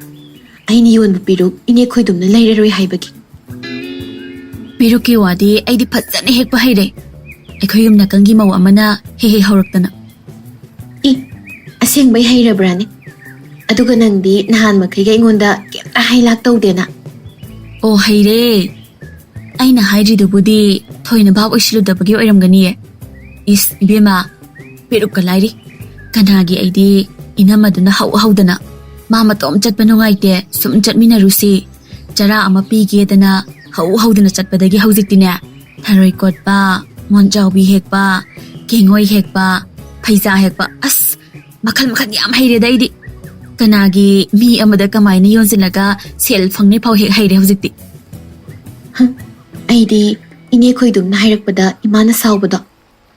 ꯑꯩꯅ ꯌꯣꯟꯕ ꯄꯤꯔꯨꯛ ꯏꯅꯦ ꯈꯣꯏꯗꯨꯝꯅ ꯂꯩꯔꯔꯣꯏ ꯍꯥꯏꯕꯒꯤ꯫ ꯄꯤꯔꯨꯛꯀꯤ ꯋꯥꯗꯤ ꯑꯩꯗꯤ ꯐꯖꯅ ꯍꯦꯛꯄ ꯍꯩꯔꯦ, ꯑꯩꯈꯣꯏ ꯌꯨꯝ ꯅꯥꯀꯟꯒꯤ ꯃꯧ ꯑꯃꯅ ꯍꯦꯛ ꯍꯦꯛ ꯍꯧꯔꯛꯇꯅ꯫ ꯏ, ꯑꯁꯦꯡꯕꯩ ꯍꯩꯔꯕ꯭ꯔꯥꯅꯦ? ꯑꯗꯨꯒ ꯅꯪꯗꯤ ꯅꯍꯥꯟ ꯃꯈꯩꯒ ꯑꯩꯉꯣꯟꯗ ꯀꯩꯝꯇ ꯍꯥꯏ ꯂꯥꯛ ꯇꯧꯗꯦꯅ꯫ ꯑꯣ, ꯍꯩꯔꯦ꯫ ꯑꯩꯅ ꯍꯥꯏꯗ꯭ꯔꯤꯗꯨꯕꯨꯗꯤ ꯊꯣꯏꯅ ꯚꯥꯞ ꯑꯣꯏꯁꯤꯜꯂꯨꯗꯕꯒꯤ ꯑꯣꯏꯔꯝꯒꯅꯤꯌꯦ꯫ ꯏꯁ, ꯏꯕꯦꯝꯃ, ꯄꯤꯔꯨꯛꯀ ꯂꯥꯏꯔꯤ꯫ ꯀꯅꯥꯒꯤ ꯑꯩꯗꯤ ꯏꯅꯝꯃꯗꯨꯅ ꯍꯧ ꯍꯧꯗꯅ, "ꯃꯥ ꯃꯇꯣꯝ ꯆꯠꯄ ꯅꯨꯡꯉꯥꯏꯇꯦ, ꯁꯨꯝ ꯆꯠꯃꯤꯟꯅꯔꯨꯁꯤ, ꯆꯔꯥ ꯑꯃ ꯄꯤꯒꯦꯗꯅ" ꯍꯧ ꯍꯧꯗꯅ ꯆꯠꯄꯗꯒꯤ ꯍꯧꯖꯤꯛꯇꯤꯅꯦ, ꯊꯔꯣꯏ ꯀꯣꯠꯄ, ꯃꯣꯟꯖꯥꯎꯕꯤ ꯍꯦꯛꯄ, ꯀꯦꯡꯉꯣꯏ ꯍꯦꯛꯄ, ꯐꯩꯖꯥ ꯍꯦꯛꯄ, ꯑꯁ, ꯃꯈꯜ ꯃꯈꯜ ꯌꯥꯝ ꯍꯩꯔꯦꯗ ꯑꯩꯗꯤ꯫ ꯀꯅꯥꯒꯤ ꯃꯤ ꯑꯃꯗ ꯀꯃꯥꯏꯅ ꯌꯣꯟꯁꯤꯜꯂꯒ ꯁꯦꯜ ꯐꯪꯅꯤ ꯐꯥꯎ ꯍꯦꯛ ꯍꯩꯔꯦ ꯍꯧꯖꯤꯛꯇꯤ꯫ ꯍꯝ, ꯑꯩꯗꯤ ꯏꯅꯦ ꯈꯣꯏꯗꯨꯝꯅ ꯍꯥꯏꯔꯛꯄꯗ ꯏꯃꯥꯅ ꯁꯥꯎꯕꯗꯣ,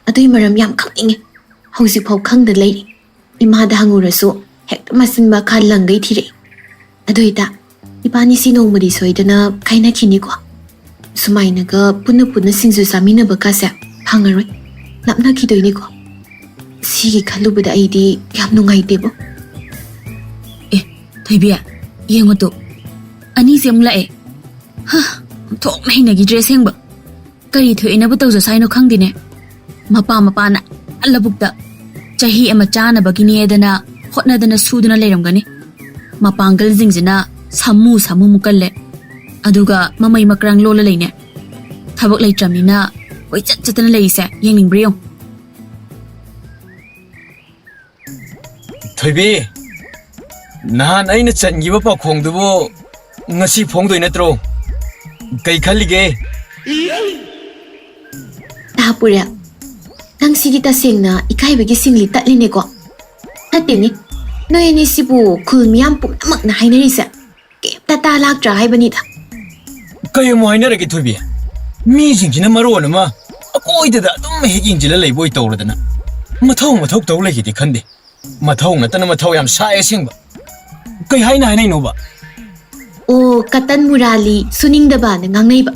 ꯑꯗꯨꯏ ꯃꯔꯝ ꯌꯥꯝ ꯈꯪꯅꯤꯡꯉꯦ꯫ ꯍꯧꯖꯤꯛꯐꯥꯎ ꯈꯪꯗ ꯂꯩꯔꯤ꯫ ꯏꯃꯥꯗ ꯍꯪꯉꯨꯔꯁꯨ ꯍꯦꯛꯇ ꯃꯆꯤꯟ ꯃꯈꯥ ꯂꯪꯒꯩ ꯊꯤꯔꯛꯏ꯫ ꯑꯗꯨ ꯑꯣꯏꯇꯥ, ꯏꯕꯥꯅꯤꯁꯤ ꯅꯣꯡꯃꯗꯤ ꯁꯣꯏꯗꯅ ꯀꯥꯏꯅꯈꯤꯅꯤꯀꯣ꯫ ꯁꯨꯃꯥꯏꯅꯒ ꯄꯨꯟꯅ ꯄꯨꯟꯅ ꯁꯤꯡꯖꯨ ꯆꯥꯃꯤꯟꯅꯕ ꯀꯥꯁꯦ ꯐꯪꯉꯔꯣꯏ꯫ ꯂꯥꯞꯅꯈꯤꯗꯣꯏꯅꯤꯀꯣ꯫ ꯁꯤꯒꯤ ꯈꯜꯂꯨꯕꯗ ꯑꯩꯗꯤ ꯌꯥꯝ ꯅꯨꯡꯉꯥꯏꯇꯦꯕꯣ꯫ ꯑꯦ, ꯊꯣꯏꯕꯤ, ꯌꯦꯡꯉꯨ ꯇꯨ, ꯑꯅꯤꯁꯦ ꯑꯃꯨꯛ ꯂꯥꯛꯑꯦ꯫ ꯍ, ꯊꯣꯛꯅ ꯍꯩꯅꯈꯤꯗ꯭ꯔꯦ ꯑꯁꯦꯡꯕ꯫ ꯀꯔꯤ ꯊꯣꯛꯑꯦꯅꯕꯨ ꯇꯧꯖꯁꯥꯏꯅꯣ ꯈꯪꯗꯦꯅꯦ꯫ ꯃꯄꯥ ꯃꯄꯥꯅ ꯑꯥ ꯂꯧꯕꯨꯛꯇ ꯆꯍꯤ ꯑꯃ ꯆꯥꯅꯕꯒꯤꯅꯦꯗꯅ ꯍꯣꯠꯅꯗꯅ ꯁꯨꯗꯅ ꯂꯩꯔꯝꯒꯅꯤ꯫ ꯃꯄꯥꯡꯒꯜꯁꯤꯡꯁꯤꯅ ꯁꯥꯃꯨ ꯁꯥꯃꯨꯃꯨꯛ ꯀꯜꯂꯦ꯫ ꯑꯗꯨꯒ ꯃꯃꯩ ꯃꯀ꯭ꯔꯥꯡ ꯂꯣꯜꯂ ꯂꯩꯅꯦ꯫ ꯊꯕꯛ ꯂꯩꯇ꯭ꯔꯕꯅꯤꯅ ꯀꯣꯏꯆꯠ ꯆꯠꯇꯅ ꯂꯩꯔꯤꯁꯦ ꯌꯦꯡꯅꯤꯡꯕ꯭ꯔꯥ ꯌꯦꯡꯉꯨ꯫ ꯊꯣꯏꯕꯤ, ꯅꯍꯥꯟ ꯑꯩꯅ ꯆꯟꯈꯤꯕ ꯄꯥꯎꯈꯣꯡꯗꯨꯕꯨ ꯉꯁꯤ ꯐꯣꯡꯗꯣꯏ ꯅꯠꯇ꯭ꯔꯣ? ꯀꯩ ꯈꯜꯂꯤꯒꯦ? ꯇꯥꯄꯨꯔꯦ, ꯅꯪ ꯁꯤꯗꯤ ꯇꯁꯦꯡꯅ ꯏꯀꯥꯏꯕꯒꯤ ꯁꯤꯡꯂꯤ ꯇꯠꯂꯤꯅꯦꯀꯣ꯫ ꯅꯠꯇꯦꯅꯦ, ꯅꯣꯏ ꯑꯅꯤꯁꯤꯕꯨ ꯈꯨꯜ ꯃꯤꯌꯥꯝ ꯄꯨꯝꯅꯃꯛꯅ ꯍꯥꯏꯅꯔꯤꯁꯦ ꯀꯩꯝꯇ ꯇꯥ ꯂꯥꯛꯇ꯭ꯔꯥ ꯍꯥꯏꯕꯅꯤꯗ꯫ ꯀꯩ ꯑꯃꯨꯛ ꯍꯥꯏꯅꯔꯒꯦ ꯊꯣꯏꯕꯤ? ꯃꯤꯁꯤꯡꯁꯤꯅ ꯃꯔꯣꯟ ꯑꯃ ꯑꯀꯣꯏꯗꯗ ꯑꯗꯨꯝ ꯍꯦꯛ ꯌꯦꯡꯁꯤꯜꯂ ꯂꯩꯕ ꯑꯣꯏ ꯇꯧꯔꯗꯅ꯫ ꯃꯊꯧ ꯃꯊꯧ ꯇꯧ ꯂꯩꯒꯦꯗꯤ ꯈꯟꯗꯦ꯫ ꯃꯊꯧ ꯅꯠꯇꯅ ꯃꯊꯧ ꯌꯥꯝ ꯁꯥꯏ ꯑꯁꯦꯡꯕ꯫ ꯀꯩ ꯍꯥꯏꯅ ꯍꯥꯏꯅꯩꯅꯣꯕ? ꯑꯣ, ꯀꯇꯟ ꯃꯨꯔꯥꯂꯤ ꯁꯨꯅꯤꯡꯗꯕꯅ ꯉꯥꯡꯅꯩꯕ꯫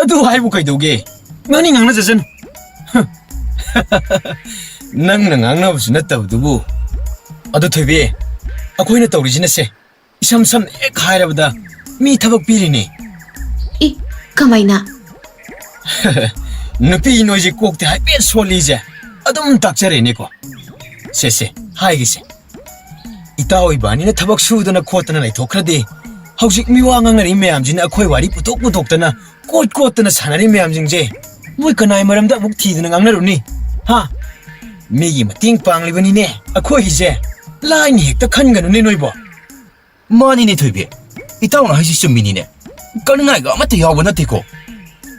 ꯑꯗꯨ ꯍꯥꯏꯕꯨ ꯀꯩꯗꯧꯒꯦ? ꯉꯥꯡꯅꯤꯡ ꯉꯥꯡꯅꯖꯁꯅꯨ꯫ ꯅꯪꯅ ꯉꯥꯡꯅꯕꯁꯨ ꯅꯠꯇꯕꯗꯨꯕꯨ꯫ ꯑꯗꯨ ꯊꯣꯏꯕꯤ, ꯑꯩꯈꯣꯏꯅ ꯇꯧꯔꯤꯁꯤꯅꯁꯦ, ꯏꯁꯝ ꯁꯝꯅ ꯍꯦꯛ ꯍꯥꯏꯔꯕꯗ, ꯃꯤ ꯊꯕꯛ ꯄꯤꯔꯤꯅꯦ꯫ ꯏ, ꯀꯃꯥꯏꯅ? ꯅꯨꯄꯤ ꯅꯣꯏꯁꯦ ꯀꯣꯛꯇꯤ ꯍꯥꯏꯐꯦꯠ ꯁꯣꯜꯂꯤꯁꯦ ꯑꯗꯨꯝ ꯇꯥꯛꯆꯔꯦꯅꯦꯀꯣ꯫ ꯁꯦ ꯁꯦ, ꯍꯥꯏꯒꯦꯁꯦ꯫ ꯏꯇꯥꯎ ꯏꯕꯥꯅꯤꯅ ꯊꯕꯛ ꯁꯨꯗꯅ ꯈꯣꯠꯇꯅ ꯂꯩꯊꯣꯛꯈ꯭ꯔꯗꯤ, ꯍꯧꯖꯤꯛ ꯃꯤꯋꯥ ꯉꯥꯡꯅꯔꯤ ꯃꯌꯥꯝꯁꯤꯅ ꯑꯩꯈꯣꯏ ꯋꯥꯔꯤ ꯄꯨꯊꯣꯛ ꯄꯨꯊꯣꯛꯇꯅ, ꯀꯣꯠ ꯀꯣꯠꯇꯅ ꯁꯥꯟꯅꯔꯤ ꯃꯌꯥꯝꯁꯤꯡꯁꯦ, ꯃꯣꯏ ꯀꯅꯥꯏ ꯃꯔꯝꯗ ꯑꯃꯨꯛ ꯊꯤꯗꯅ ꯉꯥꯡꯅꯔꯨꯅꯤ? ꯍꯥ? ꯃꯤꯒꯤ ꯃꯇꯦꯡ ꯄꯥꯡꯂꯤꯕꯅꯤꯅꯦ ꯑꯩꯈꯣꯏꯒꯤꯁꯦ꯫ ꯂꯥꯏꯅ ꯍꯦꯛꯇ ꯈꯟꯒꯅꯨꯅꯦ ꯅꯣꯏꯕꯣ꯫ ꯃꯥꯅꯤꯅꯦ ꯊꯣꯏꯕꯤ, ꯏꯇꯥꯎꯅ ꯍꯥꯏꯁꯤ ꯆꯨꯝꯃꯤꯅꯤꯅꯦ꯫ ꯀꯟꯅꯤꯡꯉꯥꯏꯒ ꯑꯃꯠꯇ ꯌꯥꯎꯕ ꯅꯠꯇꯦꯀꯣ꯫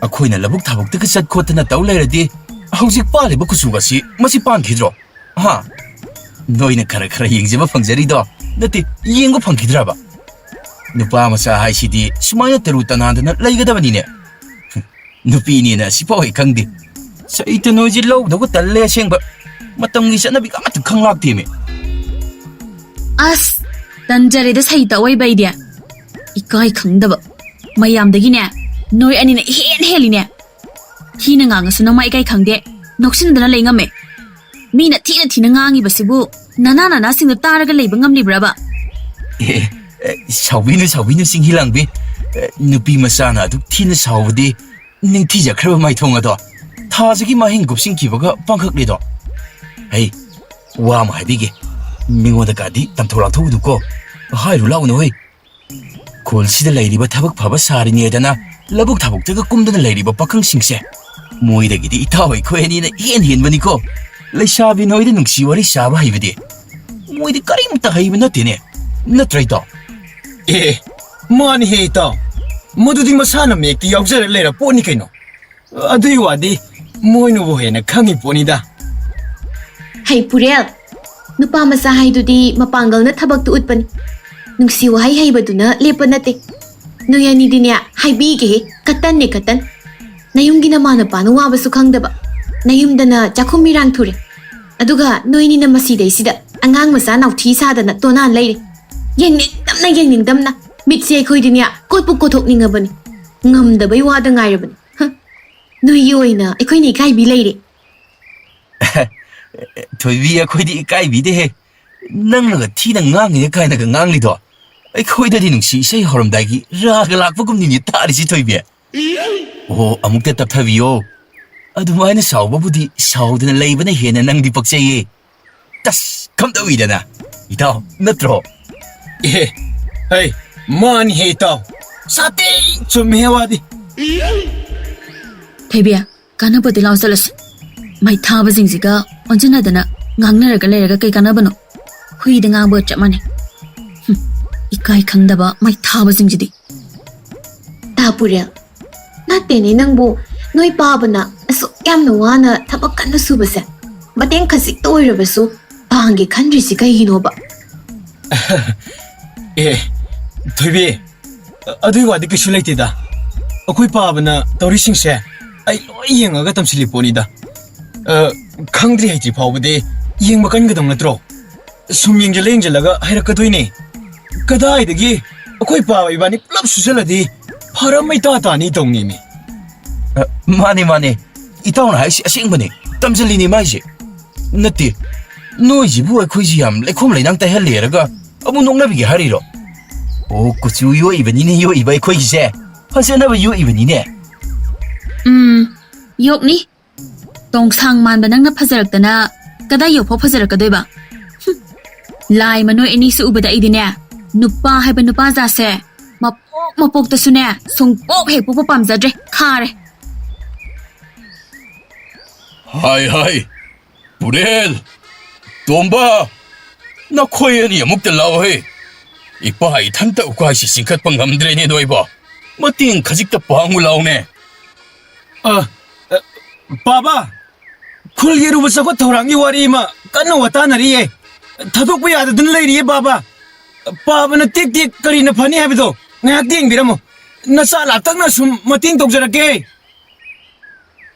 ꯑꯩꯈꯣꯏꯅ ꯂꯧꯕꯨꯛ ꯊꯕꯛꯇꯒ ꯆꯠ ꯈꯣꯠꯇꯅ ꯇꯧ ꯂꯩꯔꯗꯤ, ꯍꯧꯖꯤꯛ ꯄꯥꯜꯂꯤꯕ ꯀꯨꯆꯨꯒꯁꯤ ꯃꯁꯤ ꯄꯥꯟꯈꯤꯗ꯭ꯔꯣ? ꯍꯥ? ꯅꯣꯏꯅ ꯈꯔ ꯈꯔ ꯌꯦꯡꯖꯕ ꯐꯪꯖꯔꯤꯗꯣ ꯅꯠꯇꯦ, ꯌꯦꯡꯕ ꯐꯪꯈꯤꯗ꯭ꯔꯕ? ꯅꯨꯄꯥ ꯃꯆꯥ ꯍꯥꯏꯁꯤꯗꯤ ꯁꯨꯃꯥꯏꯅ ꯇꯔꯨ ꯇꯅꯥꯟꯗꯅ ꯂꯩꯒꯗꯕꯅꯤꯅꯦ꯫ ꯅꯨꯄꯤꯅꯦꯅ ꯑꯁꯤꯐꯥꯎ ꯍꯦꯛ ꯈꯪꯗꯦ꯫ ꯁꯩꯇ ꯅꯣꯏꯁꯤ ꯂꯧꯗꯧꯕ ꯇꯜꯂꯦ ꯑꯁꯦꯡꯕ꯫ ꯃꯇꯝꯒꯤ ꯆꯠꯅꯕꯤꯒ ꯑꯃꯠꯇ ꯈꯪꯂꯥꯛꯇꯦꯃꯤ꯫ ꯑꯁ, ꯇꯟꯖꯔꯦꯗ ꯁꯩꯇ ꯑꯣꯏꯕ ꯑꯩꯗꯤ꯫ ꯏꯀꯥꯏ ꯈꯪꯗꯕ꯫ ꯃꯌꯥꯝꯗꯒꯤꯅꯦ, ꯅꯣꯏ ꯑꯅꯤꯅ ꯏꯍꯦꯟ ꯍꯦꯜꯂꯤꯅꯦ꯫ ꯊꯤꯅ ꯉꯥꯡꯉꯁꯨ ꯅꯃꯥ ꯏꯀꯥꯏ ꯈꯪꯗꯦ꯫ ꯅꯣꯛꯁꯤꯟꯗꯅ ꯂꯩ ꯉꯝꯃꯦ꯫ ꯃꯤꯅ ꯊꯤꯅ ꯊꯤꯅ ꯉꯥꯡꯉꯤꯕꯁꯤꯕꯨ ꯅꯅꯥ ꯅꯅꯥꯁꯤꯡꯗꯣ ꯇꯥꯔꯒ ꯂꯩꯕ ꯉꯝꯂꯤꯕ꯭ꯔꯕ? ꯑꯦ, ꯑꯦ, ꯁꯥꯎꯕꯤꯅꯨ, ꯁꯥꯎꯕꯤꯅꯨ, ꯆꯤꯡꯍꯤ ꯂꯥꯡꯕꯤ꯫ ꯑꯦ, ꯅꯨꯄꯤ ꯃꯆꯥꯅ ꯑꯗꯨꯛ ꯊꯤꯅ ꯁꯥꯎꯕꯗꯤ ꯅꯤꯡꯊꯤꯖꯈ꯭ꯔꯕ ꯃꯥꯏꯊꯣꯡ ꯑꯗꯣ ꯊꯥꯖꯒꯤ ꯃꯍꯤꯡ ꯀꯨꯞꯁꯤꯟꯈꯤꯕꯒ ꯄꯥꯡꯈꯛꯂꯤꯗꯣ꯫ ꯍꯩ, ꯋꯥ ꯑꯃ ꯍꯥꯏꯕꯤꯒꯦ, ꯃꯤꯉꯣꯟꯗ ꯀꯥꯗꯤ ꯇꯝꯊꯣꯛ ꯂꯥꯛꯊꯣꯛꯎꯅꯨꯀꯣ꯫ ꯍꯥꯏꯔꯨ ꯂꯥꯛꯎꯅꯨ ꯍꯩ꯫ ꯈꯨꯜꯁꯤꯗ ꯂꯩꯔꯤꯕ ꯊꯕꯛ ꯐꯕ ꯁꯥꯔꯤꯅꯦꯗꯅ ꯂꯧꯕꯨꯛ ꯊꯕꯛꯇꯒ ꯀꯨꯝꯗꯅ ꯂꯩꯔꯤꯕ ꯄꯥꯈꯪꯁꯤꯡꯁꯦ, ꯃꯣꯏꯗꯒꯤꯗꯤ ꯏꯇꯥꯎ ꯑꯩꯈꯣꯏ ꯑꯅꯤꯅ ꯏꯍꯦꯟ ꯍꯦꯟꯕꯅꯤꯀꯣ꯫ ꯂꯩꯁꯥꯕꯤ ꯅꯣꯏꯗ ꯅꯨꯡꯁꯤ ꯋꯥꯔꯤ ꯁꯥꯕ ꯍꯩꯕꯗꯤ ꯃꯣꯏꯗꯤ ꯀꯔꯤꯝꯇ ꯍꯩꯕ ꯅꯠꯇꯦꯅꯦ, ꯅꯠꯇ꯭ꯔ ꯏꯇꯥꯎ? ꯑꯦ, ꯃꯥꯅꯤꯍꯦ ꯏꯇꯥꯎ꯫ ꯃꯗꯨꯗꯤ ꯃꯁꯥꯅ ꯃꯌꯦꯛꯇ ꯌꯥꯎꯖꯔ ꯂꯩꯔ ꯄꯣꯠꯅꯤ ꯀꯩꯅꯣ꯫ ꯑꯗꯨꯏ ꯋꯥꯗꯤ ꯃꯣꯏꯅꯕꯨ ꯍꯦꯟꯅ ꯈꯪꯉꯤ ꯄꯣꯠꯅꯤꯗ꯫ ꯍꯩ ꯄꯨꯔꯦꯜ, ꯅꯨꯄꯥ ꯃꯆꯥ ꯍꯥꯏꯗꯨꯗꯤ ꯃꯄꯥꯡꯒꯜꯅ ꯊꯕꯛꯇꯨ ꯎꯠꯄꯅꯤ꯫ ꯅꯨꯡꯁꯤ ꯋꯥꯍꯩ ꯍꯩꯕꯗꯨꯅ ꯂꯦꯞꯄ ꯅꯠꯇꯦ꯫ ꯅꯣꯏ ꯑꯅꯤꯗꯤꯅꯦ, ꯍꯥꯏꯕꯤꯒꯦꯍꯦ, ꯀꯇꯟꯅꯦ ꯀꯇꯟ꯫ ꯅꯌꯨꯝꯒꯤ ꯅꯃꯥ ꯅꯄꯥꯅ ꯋꯥꯕꯁꯨ ꯈꯪꯗꯕ, ꯅꯌꯨꯝꯗꯅ ꯆꯥꯛꯈꯨꯝ ꯃꯤꯔꯥꯡ ꯊꯨꯔꯦ꯫ ꯑꯗꯨꯒ ꯅꯣꯏꯅꯤꯅ ꯃꯁꯤꯗꯩꯁꯤꯗ ꯑꯉꯥꯡ ꯃꯆꯥ ꯅꯥꯎꯊꯤ ꯁꯥꯗꯅ ꯇꯣꯅꯥ ꯂꯩꯔꯦ꯫ ꯌꯦꯡꯅꯤꯡꯗꯝꯅ ꯌꯦꯡꯅꯤꯡꯗꯝꯅ ꯃꯤꯠꯁꯦ ꯑꯩꯈꯣꯏꯗꯤꯅꯦ ꯀꯣꯠꯄꯨ ꯀꯣꯠꯊꯣꯛꯅꯤꯡꯉꯕꯅꯤ꯫ ꯉꯝꯗꯕꯩ ꯋꯥꯗ ꯉꯥꯏꯔꯕꯅꯤ꯫ ꯍ, ꯅꯣꯏꯒꯤ ꯑꯣꯏꯅ ꯑꯩꯈꯣꯏꯅ ꯏꯀꯥꯏꯕꯤ ꯂꯩꯔꯦ꯫ ꯊꯣꯏꯕꯤ, ꯑꯩꯈꯣꯏꯗꯤ ꯏꯀꯥꯏꯕꯤꯗꯦꯍꯦ꯫ ꯅꯪꯅꯒ ꯊꯤꯅ ꯉꯥꯡꯉꯤꯅꯦ ꯀꯥꯏꯅꯒ ꯉꯥꯡꯂꯤꯗꯣ꯫ ꯑꯩꯈꯣꯏꯗꯗꯤ ꯅꯨꯡꯁꯤ ꯏꯁꯩ ꯍꯧꯔꯝꯗꯥꯏꯒꯤ ꯔꯥꯒ ꯂꯥꯛꯄꯒꯨꯝꯅꯤꯅꯦ ꯇꯥꯔꯤꯁꯤ, ꯊꯣꯏꯕꯤ꯫ ꯑꯣ, ꯑꯃꯨꯛꯇ ꯇꯞꯊꯕꯤꯌꯣ꯫ ꯑꯗꯨꯃꯥꯏꯅ ꯁꯥꯎꯕꯕꯨꯗꯤ ꯁꯥꯎꯗꯅ ꯂꯩꯕꯅ ꯍꯦꯟꯅ ꯅꯪꯗꯤ ꯄꯛꯆꯩꯌꯦ꯫ ꯇꯁ! ꯈꯝꯗꯧꯏꯗꯅ, ꯏꯇꯥꯎ, ꯅꯠꯇ꯭ꯔꯣ? ꯑꯦ, ꯍꯩ, ꯃꯥꯅꯤꯍꯦ ꯏꯇꯥꯎ꯫ ꯁꯥꯊꯤ ꯆꯨꯝꯃꯤꯍꯦ ꯋꯥꯗꯤ꯫ ꯊꯣꯏꯕꯤ, ꯀꯥꯟꯅꯕꯗꯤ ꯂꯥꯎ ꯆꯠꯂꯁꯤ꯫ ꯃꯩ ꯊꯥꯕꯁꯤꯡꯁꯤꯒ ꯑꯣꯟꯁꯤꯟꯅꯗꯅ ꯉꯥꯡꯅꯔꯒ ꯂꯩꯔꯒ ꯀꯩ ꯀꯥꯟꯅꯕꯅꯣ? ꯍꯨꯏꯗ ꯉꯥꯡꯕꯒ ꯆꯞ ꯃꯥꯟꯅꯩ꯫ ꯍꯨꯝ, ꯏꯀꯥꯏ ꯈꯪꯗꯕ ꯃꯩ ꯊꯥꯕꯁꯤꯡꯁꯤꯗꯤ꯫ ꯇꯥ ꯄꯨꯔꯦꯜ, ꯅꯠꯇꯦꯅꯦ ꯅꯪꯕꯨ, ꯅꯣꯏ ꯄꯥꯕꯅ ꯑꯁꯨꯛ ꯌꯥꯝꯅ ꯋꯥꯅ ꯊꯕꯛ ꯀꯟꯅ ꯁꯨꯕꯁꯦ ꯃꯇꯦꯡ ꯈꯖꯤꯛꯇ ꯑꯣꯏꯔꯕꯁꯨ ꯄꯥꯡꯒꯦ ꯈꯟꯗ꯭ꯔꯤꯁꯤ ꯀꯩꯒꯤꯅꯣꯕ? ꯑꯦ, ꯊꯣꯏꯕꯤ, ꯑꯗꯨꯏ ꯋꯥꯗꯤ ꯀꯩꯁꯨ ꯂꯩꯇꯦꯗ꯫ ꯑꯩꯈꯣꯏ ꯄꯥꯕꯅ ꯇꯧꯔꯤꯁꯤꯡꯁꯦ ꯑꯩ ꯂꯣꯏ ꯌꯦꯡꯉꯒ ꯇꯝꯁꯤꯜꯂꯤ ꯄꯣꯠꯅꯤꯗ꯫ ꯑ, ꯈꯪꯗ꯭ꯔꯤ ꯍꯩꯇ꯭ꯔꯤ ꯐꯥꯎꯕꯗꯤ ꯌꯦꯡꯕ ꯀꯟꯒꯗꯧ ꯅꯠꯇ꯭ꯔꯣ? ꯁꯨꯝ ꯌꯦꯡꯖꯜꯂ ꯌꯦꯡꯖꯜꯂꯒ ꯍꯩꯔꯛꯀꯗꯣꯏꯅꯦ꯫ ꯀꯗꯥꯏꯗꯒꯤ ꯑꯩꯈꯣꯏ ꯄꯥꯕ ꯏꯕꯥꯅꯤ ꯄꯨꯂꯞ ꯁꯨꯖꯜꯂꯗꯤ ꯐꯔꯝ ꯃꯩꯇꯥ ꯇꯥꯅꯤ ꯇꯧꯅꯤꯃꯤ꯫ ꯑ, ꯃꯥꯅꯦ, ꯃꯥꯅꯦ꯫ ꯏꯇꯥꯎꯅ ꯍꯥꯏꯁꯤ ꯑꯁꯦꯡꯕꯅꯦ꯫ ꯇꯝꯁꯤꯜꯂꯤꯅꯦ ꯃꯥꯏꯁꯦ꯫ ꯅꯠꯇꯦ, ꯅꯣꯏꯁꯤꯕꯨ ꯑꯩꯈꯣꯏꯁꯤ ꯌꯥꯝ ꯂꯩꯈꯣꯝ ꯂꯩꯅꯥꯡ ꯇꯩꯍꯜꯂꯦꯔꯒ ꯑꯃꯨꯛ ꯅꯣꯛꯅꯕꯤꯒꯦ ꯍꯥꯏꯔꯤꯔꯣ? ꯑꯣ, ꯀꯨꯆꯨ ꯌꯣꯛꯏꯕꯅꯤꯅꯦ, ꯌꯣꯛꯏꯕ ꯑꯩꯈꯣꯏꯒꯤꯁꯦ꯫ ꯐꯖꯅꯕ ꯌꯣꯛꯏꯕꯅꯤꯅꯦ꯫ ꯎꯝ, ꯌꯣꯛꯅꯤ꯫ ꯇꯣꯡꯁꯥꯡ ꯃꯥꯟꯕ ꯅꯪꯅ ꯐꯖꯔꯛꯇꯅ ꯀꯗꯥꯏ ꯌꯧꯐꯥꯎ ꯐꯖꯔꯛꯀꯗꯣꯏꯕ? ꯍꯨꯝ꯫ ꯂꯥꯏ ꯃꯅꯣꯏ ꯑꯅꯤꯁꯨ ꯎꯕꯗ ꯑꯩꯗꯤꯅꯦ, ꯅꯨꯄꯥ ꯍꯥꯏꯕ ꯅꯨꯄꯥ ꯖꯥꯠꯁꯦ ꯃꯄꯣꯛ ꯃꯄꯣꯛꯇꯁꯨꯅꯦ ꯁꯨꯡꯄꯣꯛ ꯍꯦꯛ ꯄꯣꯛꯄ ꯄꯥꯝꯖꯗ꯭ꯔꯦ꯫ ꯈꯥꯔꯦ꯫ ꯍꯥꯏ ꯍꯥꯏ, ꯄꯨꯔꯦꯜ, ꯇꯣꯝꯕ, ꯅꯈꯣꯏ ꯑꯅꯤ ꯑꯃꯨꯛꯇ ꯂꯥꯛꯑꯣꯍꯦ꯫ ꯏꯄꯥ ꯏꯊꯟꯇ ꯎꯀꯥꯏꯁꯤ ꯆꯤꯡꯈꯠꯄ ꯉꯝꯗ꯭ꯔꯦꯅꯦ ꯅꯣꯏꯕꯣ꯫ ꯃꯇꯦꯡ ꯈꯖꯤꯛꯇ ꯄꯥꯡꯉꯨ ꯂꯥꯎꯅꯦ꯫ ꯑ, ꯑ, ꯕꯥꯕꯥ, ꯈꯨꯜꯒꯤ ꯑꯔꯨꯕ ꯆꯥꯎꯈꯠ ꯊꯧꯔꯥꯡꯒꯤ ꯋꯥꯔꯤ ꯑꯃ ꯀꯟꯅ ꯋꯥꯇꯥꯅꯔꯤꯌꯦ꯫ ꯊꯥꯗꯣꯛꯄ ꯌꯥꯗꯗꯨꯅ ꯂꯩꯔꯤꯌꯦ ꯕꯥꯕꯥ꯫ ꯄꯥꯕꯅ ꯇꯦꯛ ꯇꯦꯛ ꯀꯔꯤꯅ ꯐꯅꯤ ꯍꯥꯏꯕꯗꯣ ꯉꯥꯏꯍꯥꯛꯇ ꯌꯦꯡꯕꯤꯔꯝꯃꯣ꯫ ꯅꯆꯥ ꯂꯥꯛꯇꯛꯅ ꯁꯨꯝ ꯃꯇꯦꯡ ꯇꯧꯖꯔꯛꯀꯦ꯫